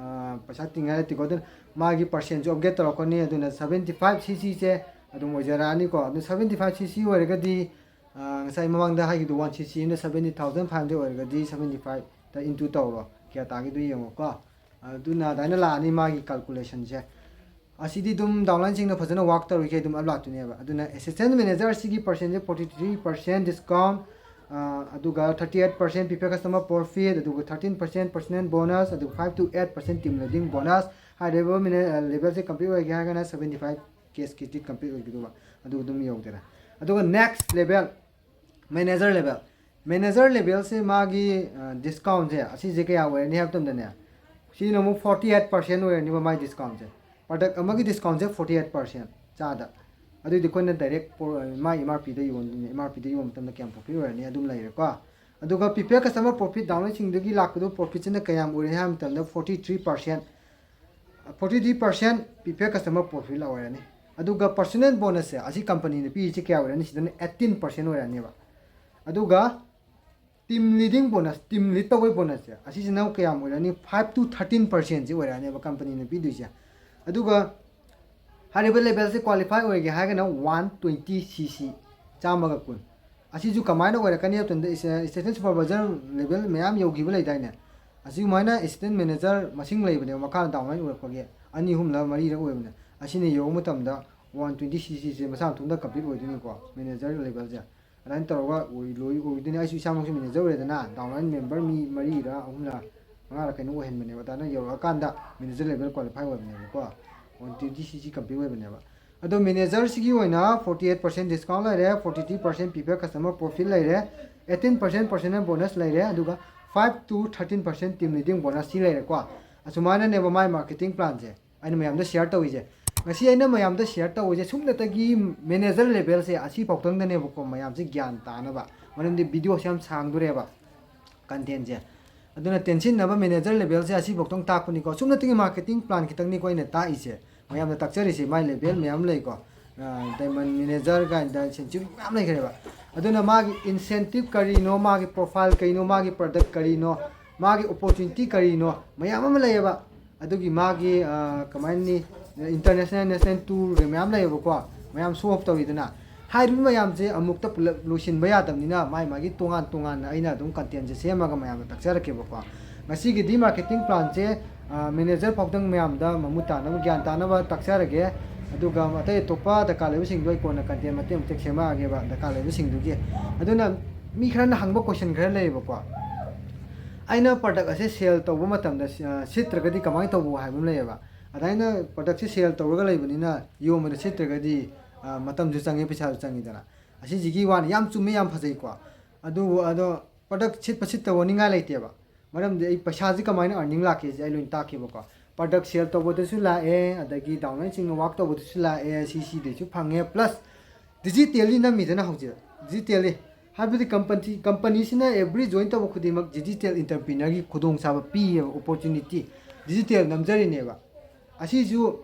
ꯄꯩꯁꯥ ꯇꯤꯡꯉꯥꯏ ꯂꯩꯇꯦꯀꯣ꯫ ꯑꯗꯨꯅ ꯃꯥꯒꯤ ꯄꯥꯔꯁꯦꯟꯁꯨ ꯑꯞꯒ꯭ꯔꯦꯗ ꯇꯧꯔꯛꯀꯅꯤ꯫ ꯑꯗꯨꯅ seventy five ꯁꯤ ꯁꯤꯁꯦ ꯑꯗꯨꯝ ꯑꯣꯏꯖꯔꯛꯑꯅꯤꯀꯣ꯫ ꯑꯗꯨ seventy five ꯁꯤ ꯁꯤ ꯑꯣꯏꯔꯒꯗꯤ, ꯉꯁꯥꯏ ꯃꯃꯥꯡꯗ ꯍꯥꯏꯈꯤꯕꯗꯣ, one ꯁꯤ ꯁꯤ ꯑꯃꯅ seventy thousand five hundred ꯑꯣꯏꯔꯒꯗꯤ seventy five into ꯇꯧꯔꯣ, ꯀꯌꯥ ꯇꯥꯒꯦꯗꯣ ꯌꯦꯡꯉꯣꯀꯣ꯫ ꯑꯗꯨꯅ ꯑꯗꯨꯃꯥꯏꯅ ꯂꯥꯛꯑꯅꯤ ꯃꯥꯒꯤ ꯀꯥꯜꯀꯨꯂꯦꯁꯟꯁꯦ꯫ ꯑꯁꯤꯗꯤ ꯑꯗꯨꯝ ꯗꯥꯎꯟꯂꯥꯏꯟꯁꯤꯡꯅ ꯐꯖꯅ ꯋꯥꯛ ꯇꯧꯔꯤꯈꯩ ꯑꯗꯨꯝ ꯑꯞ ꯂꯥꯛꯇꯣꯏꯅꯦꯕ꯫ ꯑꯗꯨꯅ ꯑꯦꯁꯤꯁꯇꯦꯟ ꯃꯦꯅꯦꯖꯔ ꯑꯁꯤꯒꯤ ꯄꯥꯔꯁꯦꯟꯁꯦ forty three percent discount, ꯑꯗꯨꯒ thirty eight percent preferred customer profit, ꯑꯗꯨꯒ thirteen percent personal bonus, ꯑꯗꯨꯒ five to eight percent team leading bonus꯫ ꯍꯥꯏꯔꯤꯕ ꯂꯦꯚꯦꯜꯁꯦ ꯀꯝꯄ꯭ꯂꯤꯠ ꯑꯣꯏꯒꯦ ꯍꯥꯏꯔꯒꯅ seventy five cash credit complete ꯑꯣꯏꯒꯗꯧꯕ꯫ ꯑꯗꯨ ꯑꯗꯨꯝ ꯌꯧꯗꯔꯦ꯫ ꯑꯗꯨꯒ next level, manager level꯫ Manager levelꯁꯦ ꯃꯥꯒꯤ ꯗꯤꯁꯀꯥꯎꯟꯁꯦ ꯑꯁꯤꯁꯦ ꯀꯌꯥ ꯑꯣꯏꯔꯅꯤ ꯍꯥꯏꯕ ꯃꯇꯝꯗꯅꯦ, ꯁꯤꯅ ꯑꯃꯨꯛ forty eight percent ꯑꯣꯏꯔꯅꯤꯕ ꯃꯥꯏ ꯗꯤꯁꯀꯥꯎꯟꯁꯦ꯫ ꯄ꯭ꯔꯗꯛ ꯑꯃꯒꯤ ꯗꯤꯁꯀꯥꯎꯟꯁꯦ forty eight percent ꯆꯥꯗ꯫ ꯑꯗꯨꯏꯗꯤ ꯑꯩꯈꯣꯏꯅ ꯗꯥꯏꯔꯦꯛ ꯃꯥꯏ ꯑꯦꯝ ꯑꯥꯔ ꯄꯤꯗ ꯌꯣꯟꯗꯣꯏꯅꯦ꯫ ꯑꯦꯝ ꯑꯥꯔ ꯄꯤꯗ ꯌꯣꯟꯕ ꯃꯇꯝꯗ ꯀꯌꯥꯝ ꯄ꯭ꯔꯣꯐꯤꯠ ꯑꯣꯏꯔꯅꯤ ꯑꯗꯨꯝ ꯂꯩꯔꯦꯀꯣ꯫ ꯑꯗꯨꯒ preferred customer profit, ꯗꯥꯎꯟꯂꯥꯏꯟꯁꯤꯡꯗꯒꯤ ꯂꯥꯛꯀꯗꯕ ꯄ꯭ꯔꯣꯐꯤꯠꯁꯤꯅ ꯀꯌꯥꯝ ꯑꯣꯏꯔꯦ ꯍꯥꯏꯕ ꯃꯇꯝꯗ forty three percent꯫ Forty three percent preferred customer profit ꯑꯣꯏꯔꯅꯤ꯫ ꯑꯗꯨꯒ personal bonusꯁꯦ ꯑꯁꯤ ꯀꯝꯄꯅꯤꯅ ꯄꯤꯔꯤꯁꯦ ꯀꯌꯥ ꯑꯣꯏꯔꯅꯤ? ꯁꯤꯗꯅ eighteen percent ꯑꯣꯏꯔꯅꯦꯕ꯫ ꯑꯗꯨꯒ Team leading bonus, team lead ꯇꯧꯕꯩ bonusꯁꯦ, ꯑꯁꯤꯁꯤꯅ ꯀꯌꯥꯝ ꯑꯣꯏꯔꯅꯤ? Five to thirteen percentꯁꯤ ꯑꯣꯏꯔꯛꯑꯅꯦꯕ companyꯅ ꯄꯤꯗꯣꯏꯁꯦ꯫ ꯑꯗꯨꯒ ꯍꯥꯏꯔꯤꯕ levelꯁꯦ qualify ꯑꯣꯏꯒꯦ ꯍꯥꯏꯔꯒꯅ one twenty C C, ꯆꯥꯝꯃꯒ ꯀꯨꯟ꯫ ꯑꯁꯤꯁꯨ ꯀꯃꯥꯏꯅ ꯑꯣꯏꯔꯛꯀꯅꯤ ꯍꯥꯏꯕ ꯃꯇꯝꯗ, assistant supervisor level ꯃꯌꯥꯝ ꯌꯧꯈꯤꯕ ꯂꯩꯗꯥꯏꯅꯦ? ꯑꯁꯤꯒꯨꯃꯥꯏꯅ assistant manager ꯃꯁꯤꯡ ꯂꯩꯕꯅꯦꯕ, ꯃꯈꯥꯗ downline ꯑꯣꯏꯔꯛꯄꯒꯤ ꯑꯅꯤ, ꯑꯍꯨꯝꯂ, ꯃꯔꯤꯔ ꯑꯣꯏꯕꯅꯦ꯫ ꯑꯁꯤꯅ ꯌꯧꯕ ꯃꯇꯝꯗ one twenty C Cꯁꯦ ꯃꯁꯥ ꯃꯊꯟꯇ complete ꯑꯣꯏꯗꯣꯏꯅꯤꯀꯣ, manager levelꯁꯦ꯫ ꯑꯗꯨꯃꯥꯏꯅ ꯇꯧꯔꯒ ꯑꯣꯏ-, ꯂꯣꯏ ꯑꯣꯏꯗꯣꯏꯅꯤ꯫ ꯑꯩꯁꯨ ꯏꯁꯥꯃꯛꯁꯨ manager ꯑꯣꯏꯔꯦꯗꯅ, downline member ꯃꯤ ꯃꯔꯤꯔ ꯑꯍꯨꯝꯂ ꯃꯉꯥꯔ ꯀꯩꯅꯣ ꯑꯣꯏꯍꯟꯕꯅꯦꯕ꯫ ꯑꯗꯨꯃꯥꯏꯅ ꯌꯧꯔꯛꯑꯀꯥꯟꯗ manager level qualify ꯑꯣꯏꯕꯅꯦꯕꯀꯣ, one twenty C C complete ꯑꯣꯏꯕꯅꯦꯕ꯫ ꯑꯗꯣ managerꯁꯤꯒꯤ ꯑꯣꯏꯅ forty eight percent discount ꯂꯩꯔꯦ, forty three percent prepaid customer profit ꯂꯩꯔꯦ, eighteen percent personal bonus ꯂꯩꯔꯦ, ꯑꯗꯨꯒ five to thirteen percent team leading bonus ꯁꯤ ꯂꯩꯔꯦꯀꯣ꯫ ꯑꯁꯨꯃꯥꯏꯅꯅꯦꯕ ꯃꯥꯏ marketing planꯁꯦ ꯑꯩꯅ ꯃꯌꯥꯝꯗ share ꯇꯧꯔꯤꯁꯦ꯫ ꯉꯁꯤ ꯑꯩꯅ ꯃꯌꯥꯝꯗ share ꯇꯧꯔꯤꯁꯦ ꯁꯨꯞꯅꯇꯒꯤ manager levelꯁꯦ ꯑꯁꯤ ꯐꯥꯎꯇꯪꯗꯅꯦꯕꯀꯣ, ꯃꯌꯥꯝꯁꯦ ꯒ꯭ꯌꯥꯟ ꯇꯥꯅꯕ, ꯃꯔꯝꯗꯤ videoꯁꯦ ꯌꯥꯝ ꯁꯥꯡꯗꯣꯔꯦꯕ contentꯁꯦ꯫ ꯑꯗꯨꯅ ꯇꯦꯟꯁꯤꯟꯅꯕ manager levelꯁꯦ ꯑꯁꯤꯐꯥꯎꯇꯪ ꯇꯥꯛꯄꯅꯤꯀꯣ꯫ ꯁꯨꯞꯅꯇꯒꯤ marketing plan ꯈꯤꯇꯪꯅꯤꯀꯣ ꯑꯩꯅ ꯇꯥꯛꯏꯁꯦ꯫ ꯃꯌꯥꯝꯅ ꯇꯥꯛꯆꯔꯤꯁꯦ ꯃꯥꯏ level ꯃꯌꯥꯝ ꯂꯩꯀꯣ꯫ ꯑ, diamond manager ꯀꯥꯏꯅ century ꯃꯌꯥꯝ ꯂꯩꯈ꯭ꯔꯦꯕ꯫ ꯑꯗꯨꯅ ꯃꯥꯒꯤ incentive ꯀꯔꯤꯅꯣ, ꯃꯥꯒꯤ profile ꯀꯩꯅꯣ, ꯃꯥꯒꯤ product ꯀꯔꯤꯅꯣ, ꯃꯥꯒꯤ opportunity ꯀꯔꯤꯅꯣ, ꯃꯌꯥꯝ ꯑꯃ ꯂꯩꯌꯦꯕ꯫ ꯑꯗꯨꯒꯤ ꯃꯥꯒꯤ, ꯑ, ꯀꯃꯥꯏꯅꯤ, international national tourꯒ ꯃꯌꯥꯝ ꯂꯩꯌꯦꯕꯀꯣ, ꯃꯌꯥꯝ show off ꯇꯧꯔꯤꯗꯅ꯫ ꯍꯥꯏꯔꯤꯕ ꯃꯌꯥꯝꯁꯦ ꯑꯃꯨꯛꯇ ꯄꯨꯂꯞ ꯂꯣꯏꯁꯤꯟꯕ ꯌꯥꯗꯕꯅꯤꯅ ꯃꯥꯏ ꯃꯥꯒꯤ ꯇꯣꯉꯥꯟ ꯇꯣꯉꯥꯟꯅ ꯑꯩꯅ ꯑꯗꯨꯝ contentꯁꯦ ꯁꯦꯝꯃꯒ ꯃꯌꯥꯝꯗ ꯇꯥꯛꯆꯔꯛꯀꯦꯕꯀꯣ꯫ ꯉꯁꯤꯒꯤꯗꯤ marketing planꯁꯦ, ꯑ, manager ꯐꯥꯎꯗꯪ ꯃꯌꯥꯝꯗ ꯃꯃꯨꯠ ꯇꯥꯅꯕ, ꯒ꯭ꯌꯥꯟ ꯇꯥꯅꯕ ꯇꯥꯛꯆꯔꯒꯦ꯫ ꯑꯗꯨꯒ ꯑꯇꯩ ꯑꯇꯣꯞꯄ ꯗꯔꯀꯥꯔ ꯂꯩꯕꯁꯤꯡꯗꯣ ꯑꯩ ꯀꯣꯟꯅ content ꯃꯇꯦꯛ ꯃꯇꯦꯛ ꯁꯦꯝꯃꯛꯑꯒꯦꯕ, ꯗꯔꯀꯥꯔ ꯂꯩꯕꯁꯤꯡꯗꯨꯒꯤ꯫ ꯑꯗꯨꯅ ꯃꯤ ꯈꯔꯅ ꯍꯪꯕ question ꯈꯔ ꯂꯩꯌꯦꯕꯀꯣ, ꯑꯩꯅ product ꯑꯁꯦ sell ꯇꯧꯕ ꯃꯇꯝꯗ, ꯑ, ꯁꯤꯠꯇ꯭ꯔꯒꯗꯤ ꯀꯃꯥꯏꯅ ꯇꯧꯕ ꯍꯥꯏꯕ ꯑꯃ ꯂꯩꯌꯦꯕ꯫ ꯑꯗꯨꯃꯥꯏꯅ productꯁꯦ sell ꯇꯧꯔꯒ ꯂꯩꯕꯅꯤꯅ ꯌꯣꯟꯕꯗ ꯁꯤꯠꯇ꯭ꯔꯒꯗꯤ, ꯑ, ꯃꯇꯝꯁꯨ ꯆꯪꯉꯤ, ꯄꯩꯁꯥꯁꯨ ꯆꯪꯉꯤꯗꯅ꯫ ꯑꯁꯤꯁꯤꯒꯤ ꯋꯥꯅꯤ, ꯌꯥꯝ ꯆꯨꯝꯃꯤ, ꯌꯥꯝ ꯐꯖꯩꯀꯣ꯫ ꯑꯗꯨꯕꯨ ꯑꯗꯣ product ꯁꯤꯠꯄ ꯁꯤꯠꯇꯕ ꯋꯥꯅꯤꯡꯉꯥꯏ ꯂꯩꯇꯦꯕ꯫ ꯃꯔꯝꯗꯤ ꯑꯩ ꯄꯩꯁꯥꯁꯤ ꯀꯃꯥꯏꯅ earning ꯂꯥꯛꯀꯦꯁꯦ ꯑꯩ ꯂꯣꯏꯅ ꯇꯥꯛꯀꯦꯕꯀꯣ꯫ Product sell ꯇꯧꯕꯗꯁꯨ ꯂꯥꯛꯑꯦ, ꯑꯗꯒꯤ downlineꯁꯤꯡꯅ work ꯇꯧꯕꯗꯁꯨ ꯂꯥꯛꯑꯦ, ꯁꯤ ꯁꯤꯗꯩꯁꯨ ꯐꯪꯉꯦ, plus digitally ꯅꯝꯃꯤꯗꯅ ꯍꯧꯖꯤꯛ, digitally꯫ ꯍꯥꯏꯕꯗꯤ company, companyꯁꯤꯅ every join ꯇꯧꯕ ꯈꯨꯗꯤꯡꯃꯛ digital entrepreneurꯒꯤ ꯈꯨꯗꯣꯡꯆꯥꯕ ꯄꯤꯌꯦꯕ, opportunity꯫ Digital ꯅꯝꯖꯔꯤꯅꯦꯕ꯫ ꯑꯁꯤꯁꯨ,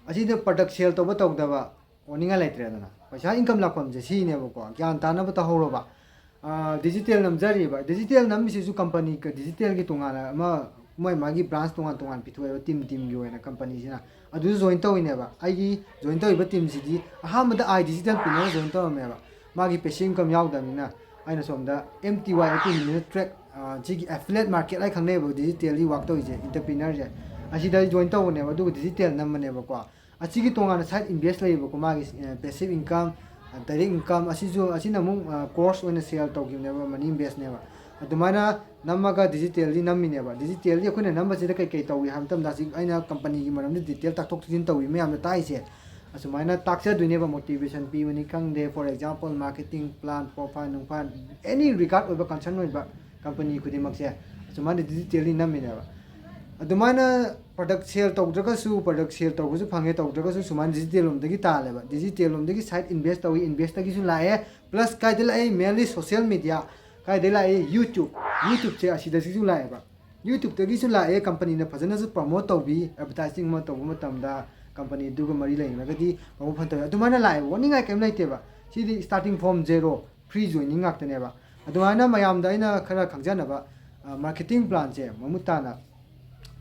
ꯑꯁꯤꯗ product sell ꯇꯧꯕ ꯇꯧꯗꯕ ꯑꯣꯏꯅꯤꯡꯉꯥꯏ ꯂꯩꯇ꯭ꯔꯦꯗꯅ꯫ ꯄꯩꯁꯥ income ꯂꯥꯛꯐꯝꯁꯦ ꯁꯤꯅꯦꯕꯀꯣ, ꯒ꯭ꯌꯥꯟ ꯇꯥꯅꯕ ꯇꯧꯍꯧꯔꯕ꯫ ꯗꯤꯖꯤꯇꯦꯜ ꯅꯝꯖꯔꯤꯕ, ꯗꯤꯖꯤꯇꯦꯜ ꯅꯝꯃꯤꯁꯤꯁꯨ ꯀꯝꯄꯅꯤ ꯗꯤꯖꯤꯇꯦꯜꯒꯤ ꯇꯣꯉꯥꯟꯅ ꯑꯃ ꯃꯣꯏ ꯃꯥꯒꯤ ꯕ꯭ꯔꯥꯟꯁ ꯇꯣꯉꯥꯟ ꯇꯣꯉꯥꯟ ꯄꯤꯊꯣꯛꯑꯦꯕ, ꯇꯤꯝ ꯇꯤꯝꯒꯤ ꯑꯣꯏꯅ ꯀꯝꯄꯅꯤꯁꯤꯅ꯫ ꯑꯗꯨꯁꯨ ꯖꯣꯏꯟ ꯇꯧꯋꯤꯅꯦꯕ꯫ ꯑꯩꯒꯤ ꯖꯣꯏꯟ ꯇꯧꯔꯤꯕ ꯇꯤꯝꯁꯤꯗꯤ ꯑꯍꯥꯟꯕꯗ ꯑꯥꯏ ꯗꯤꯖꯤꯇꯦꯜ ꯄꯤꯅꯔ ꯖꯣꯏꯟ ꯇꯧꯔꯝꯃꯦꯕ꯫ ꯃꯥꯒꯤ ꯄꯦꯁꯤꯞ ꯏꯟꯀꯝ ꯌꯥꯎꯗꯕꯅꯤꯅ ꯑꯩꯅ ꯁꯣꯝꯗ ꯑꯦꯝ ꯇꯤ ꯋꯥꯏ ꯑꯩꯈꯣꯏ ꯃꯤꯅꯤꯅ ꯇ꯭ꯔꯦꯛ, ꯁꯤꯒꯤ ꯑꯦꯐꯤꯂꯦꯠ ꯃꯥꯔꯀꯦꯠ ꯍꯥꯏ ꯈꯪꯅꯩꯕ, ꯗꯤꯖꯤꯇꯦꯜꯂꯤ ꯋꯥꯛ ꯇꯧꯔꯤꯁꯦ, ꯏꯟꯇꯔꯄ꯭ꯔꯤꯅꯔꯁꯦ꯫ ꯑꯁꯤꯗ ꯑꯩ ꯖꯣꯏꯟ ꯇꯧꯕꯅꯦꯕ, ꯑꯗꯨꯒ ꯗꯤꯖꯤꯇꯦꯜ ꯅꯝꯕꯅꯦꯕꯀꯣ꯫ ꯑꯁꯤꯒꯤ ꯇꯣꯉꯥꯟꯅ ꯁꯥꯏꯠ ꯏꯟꯚꯦꯁ ꯂꯩꯌꯦꯕꯀꯣ, ꯃꯥꯒꯤ ꯄꯦꯁꯤꯞ ꯏꯟꯀꯝ, ꯗꯥꯏꯔꯦꯛ ꯏꯟꯀꯝ꯫ ꯑꯁꯤꯁꯨ, ꯑꯁꯤꯅ ꯑꯃꯨꯛ ꯀꯣꯔꯁ ꯑꯣꯏꯅ ꯁꯦꯜ ꯇꯧꯈꯤꯕꯅꯦꯕ, ꯃꯅꯤ ꯏꯟꯚꯦꯁꯅꯦꯕ꯫ ꯑꯗꯨꯃꯥꯏꯅ ꯅꯝꯃꯒ ꯗꯤꯖꯤꯇꯦꯜꯗꯤ ꯅꯝꯃꯤꯅꯦꯕ꯫ ꯗꯤꯖꯤꯇꯦꯜꯗꯤ ꯑꯩꯈꯣꯏꯅ ꯅꯝꯕꯁꯤꯗ ꯀꯩ ꯀꯩ ꯇꯧꯏ ꯍꯥꯏꯕ ꯃꯇꯝꯗ, ꯍꯧꯖꯤꯛ ꯑꯩꯅ ꯀꯝꯄꯅꯤꯒꯤ ꯃꯔꯝꯗ ꯗꯤꯇꯦꯜ ꯇꯥꯛꯊꯣꯛ ꯇꯥꯛꯁꯤꯟ ꯇꯧꯏ ꯃꯌꯥꯝꯅ ꯇꯥꯛꯏꯁꯦ꯫ ꯑꯁꯨꯃꯥꯏꯅ ꯇꯥꯛꯆꯗꯣꯏꯅꯦꯕ, ꯃꯣꯇꯤꯚꯦꯁꯟ ꯄꯤꯕꯅꯤ ꯈꯪꯗꯦ, for example marketing plan, profile ꯅꯨꯡꯐꯥꯏꯜ, any regard ꯑꯣꯏꯕ, ꯀꯟꯁꯔꯟ ꯑꯣꯏꯕ ꯀꯝꯄꯅꯤ ꯈꯨꯗꯤꯡꯃꯛꯁꯦ ꯑꯁꯨꯃꯥꯏꯅ ꯗꯤꯖꯤꯇꯦꯜꯂꯤ ꯅꯝꯃꯤꯅꯦꯕ꯫ ꯑꯗꯨꯃꯥꯏꯅ ꯄ꯭ꯔꯗꯛ ꯁꯦꯜ ꯇꯧꯗ꯭ꯔꯒꯁꯨ, ꯄ꯭ꯔꯗꯛ ꯁꯦꯜ ꯇꯧꯕꯁꯨ ꯐꯪꯉꯦ, ꯇꯧꯗ꯭ꯔꯒꯁꯨ ꯁꯨꯃꯥꯏꯅ ꯗꯤꯖꯤꯇꯦꯜ ꯂꯣꯝꯗꯒꯤ ꯇꯥꯜꯂꯦꯕ꯫ ꯗꯤꯖꯤꯇꯦꯜ ꯂꯣꯝꯗꯒꯤ ꯁꯥꯏꯠ ꯏꯟꯚꯦꯁ ꯇꯧꯏ, ꯏꯟꯚꯦꯁꯇꯒꯤꯁꯨ ꯂꯥꯛꯑꯦ꯫ ꯄ꯭ꯂꯁ ꯀꯥꯏꯗ ꯂꯥꯛꯏ? Mainly social media꯫ ꯀꯥꯏꯗꯩ ꯂꯥꯛꯏ? YouTube꯫ YouTubeꯁꯦ ꯑꯁꯤꯗꯒꯤꯁꯨ ꯂꯥꯛꯑꯦꯕ꯫ YouTubeꯇꯒꯤꯁꯨ ꯂꯥꯛꯑꯦ, ꯀꯝꯄꯅꯤꯅ ꯐꯖꯅꯁꯨ ꯄ꯭ꯔꯃꯣꯠ ꯇꯧꯕꯤ, ꯑꯦꯗꯚꯔꯇꯥꯏꯖꯤꯡ ꯑꯃ ꯇꯧꯕ ꯃꯇꯝꯗ ꯀꯝꯄꯅꯤꯗꯨꯒ ꯃꯔꯤ ꯂꯩꯅꯔꯒꯗꯤ ꯄ꯭ꯔꯃꯣꯠ ꯐꯖꯅ ꯇꯧꯋꯦ꯫ ꯑꯗꯨꯃꯥꯏꯅ ꯂꯥꯛꯑꯦ, ꯋꯥꯅꯤꯡꯉꯥꯏ ꯀꯩꯝ ꯂꯩꯇꯦꯕ꯫ ꯁꯤꯗꯤ starting from zero, free joining ꯉꯥꯛꯇꯅꯦꯕ꯫ ꯑꯗꯨꯃꯥꯏꯅ ꯃꯌꯥꯝꯗ ꯑꯩꯅ ꯈꯔ ꯈꯪꯖꯅꯕ, ꯑ, marketing planꯁꯦ ꯃꯃꯨꯠ ꯇꯥꯅ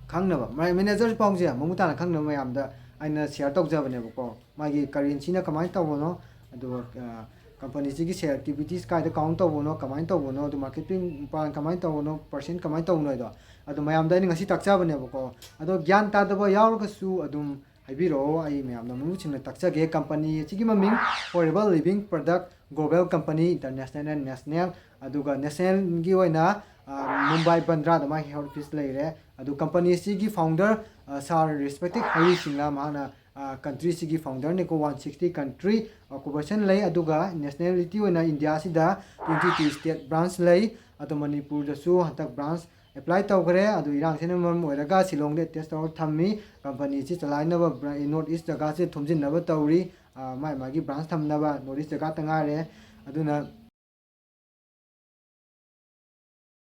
ꯈꯪꯅꯕ, ꯃꯦꯅꯦꯖꯔ ꯄꯥꯎꯁꯦ ꯃꯃꯨꯠ ꯇꯥꯅ ꯈꯪꯅꯕ ꯃꯌꯥꯝꯗ ꯑꯩꯅ ꯁꯤꯌꯔ ꯇꯧꯖꯕꯅꯦꯕꯀꯣ꯫ ꯃꯥꯒꯤ ꯀꯔꯦꯟꯁꯤꯅ ꯀꯃꯥꯏꯅ ꯇꯧꯕꯅꯣ, ꯑꯗꯨꯒ, ꯑ, ꯀꯝꯄꯅꯤꯁꯤꯒꯤ ꯁꯦꯜ ꯑꯦꯛꯇꯤꯚꯤꯇꯤꯁ ꯀꯥꯏꯗ ꯀꯥꯎꯟ ꯇꯧꯕꯅꯣ, ꯀꯃꯥꯏꯅ ꯇꯧꯕꯅꯣ, ꯑꯗꯨ marketing plan ꯀꯃꯥꯏꯅ ꯇꯧꯕꯅꯣ, ꯄꯥꯔꯁꯦꯟ ꯀꯃꯥꯏꯅ ꯇꯧꯕꯅꯣ ꯍꯥꯏꯗꯣ, ꯑꯗꯣ ꯃꯌꯥꯝꯗ ꯑꯩꯅ ꯉꯁꯤ ꯇꯥꯛꯆꯕꯅꯦꯕꯀꯣ꯫ ꯑꯗꯣ ꯒ꯭ꯌꯥꯟ ꯇꯥꯗꯕ ꯌꯥꯎꯔꯒꯁꯨ ꯑꯗꯨꯝ ꯍꯥꯏꯕꯤꯔꯛꯑꯣ, ꯑꯩ ꯃꯌꯥꯝꯅ ꯃꯃꯨꯠ ꯁꯦꯡꯅ ꯇꯥꯛꯆꯒꯦ꯫ ꯀꯝꯄꯅꯤ ꯑꯁꯤꯒꯤ ꯃꯃꯤꯡ Forever Living Product Global Company, International and National꯫ ꯑꯗꯨꯒ ꯅꯦꯁꯅꯦꯜꯒꯤ ꯑꯣꯏꯅ, ꯑ, ꯃꯨꯝꯕꯥꯏ ꯕꯟꯗ꯭ꯔꯥꯗ ꯃꯥꯒꯤ ꯍꯦꯗ ꯑꯣꯐꯤꯁ ꯂꯩꯔꯦ꯫ ꯑꯗꯨ ꯀꯝꯄꯅꯤ ꯑꯁꯤꯒꯤ ꯐꯥꯎꯟꯗꯔ, ꯑ, ꯁꯥꯔ ꯔꯦꯁꯄꯦꯛꯇꯦꯠ ꯍꯔꯤ ꯁꯤꯡꯂꯥ, ꯃꯍꯥꯛꯅ, ꯑ, ꯀꯟꯇ꯭ꯔꯤꯁꯤꯒꯤ ꯐꯥꯎꯟꯗꯔꯅꯤꯀꯣ, ꯋꯥꯟ ꯁꯤꯛꯁꯇꯤ ꯀꯟꯇ꯭ꯔꯤ ꯑꯣꯀꯨꯄꯦꯁꯟ ꯂꯩ꯫ ꯑꯗꯨꯒ ꯅꯦꯁꯅꯦꯂꯤꯇꯤ ꯑꯣꯏꯅ ꯏꯟꯗꯤꯌꯥꯁꯤꯗ ꯇ꯭ꯋꯦꯟꯇꯤ ꯇꯨ ꯁ꯭ꯇꯦꯠ ꯕ꯭ꯔꯥꯟꯁ ꯂꯩ꯫ ꯑꯗꯣ ꯃꯅꯤꯄꯨꯔꯗꯁꯨ ꯍꯟꯗꯛ ꯕ꯭ꯔꯥꯟꯁ ꯑꯦꯄ꯭ꯂꯥꯏ ꯇꯧꯈ꯭ꯔꯦ꯫ ꯑꯗꯨ ꯏꯔꯥꯡꯁꯤꯅ ꯃꯔꯝ ꯑꯣꯏꯔꯒ ꯁꯤꯂꯣꯡꯗ ꯑꯦꯇꯦꯁ ꯇꯧꯔ ꯊꯝꯃꯤ꯫ ꯀꯝꯄꯅꯤꯁꯤ ꯆꯂꯥꯏꯅꯕ ꯕ꯭ꯔꯥ-, ꯅꯣꯔꯠ ꯏꯁ ꯖꯒꯥꯁꯤꯗ ꯊꯣꯝꯖꯤꯟꯅꯕ ꯇꯧꯔꯤ꯫ ꯑ, ꯃꯥꯏ ꯃꯥꯒꯤ ꯕ꯭ꯔꯥꯟꯁ ꯊꯝꯅꯕ ꯅꯣꯔꯠ ꯏꯁ ꯖꯒꯥꯇ ꯉꯥꯏꯔꯦ꯫ ꯑꯗꯨꯅ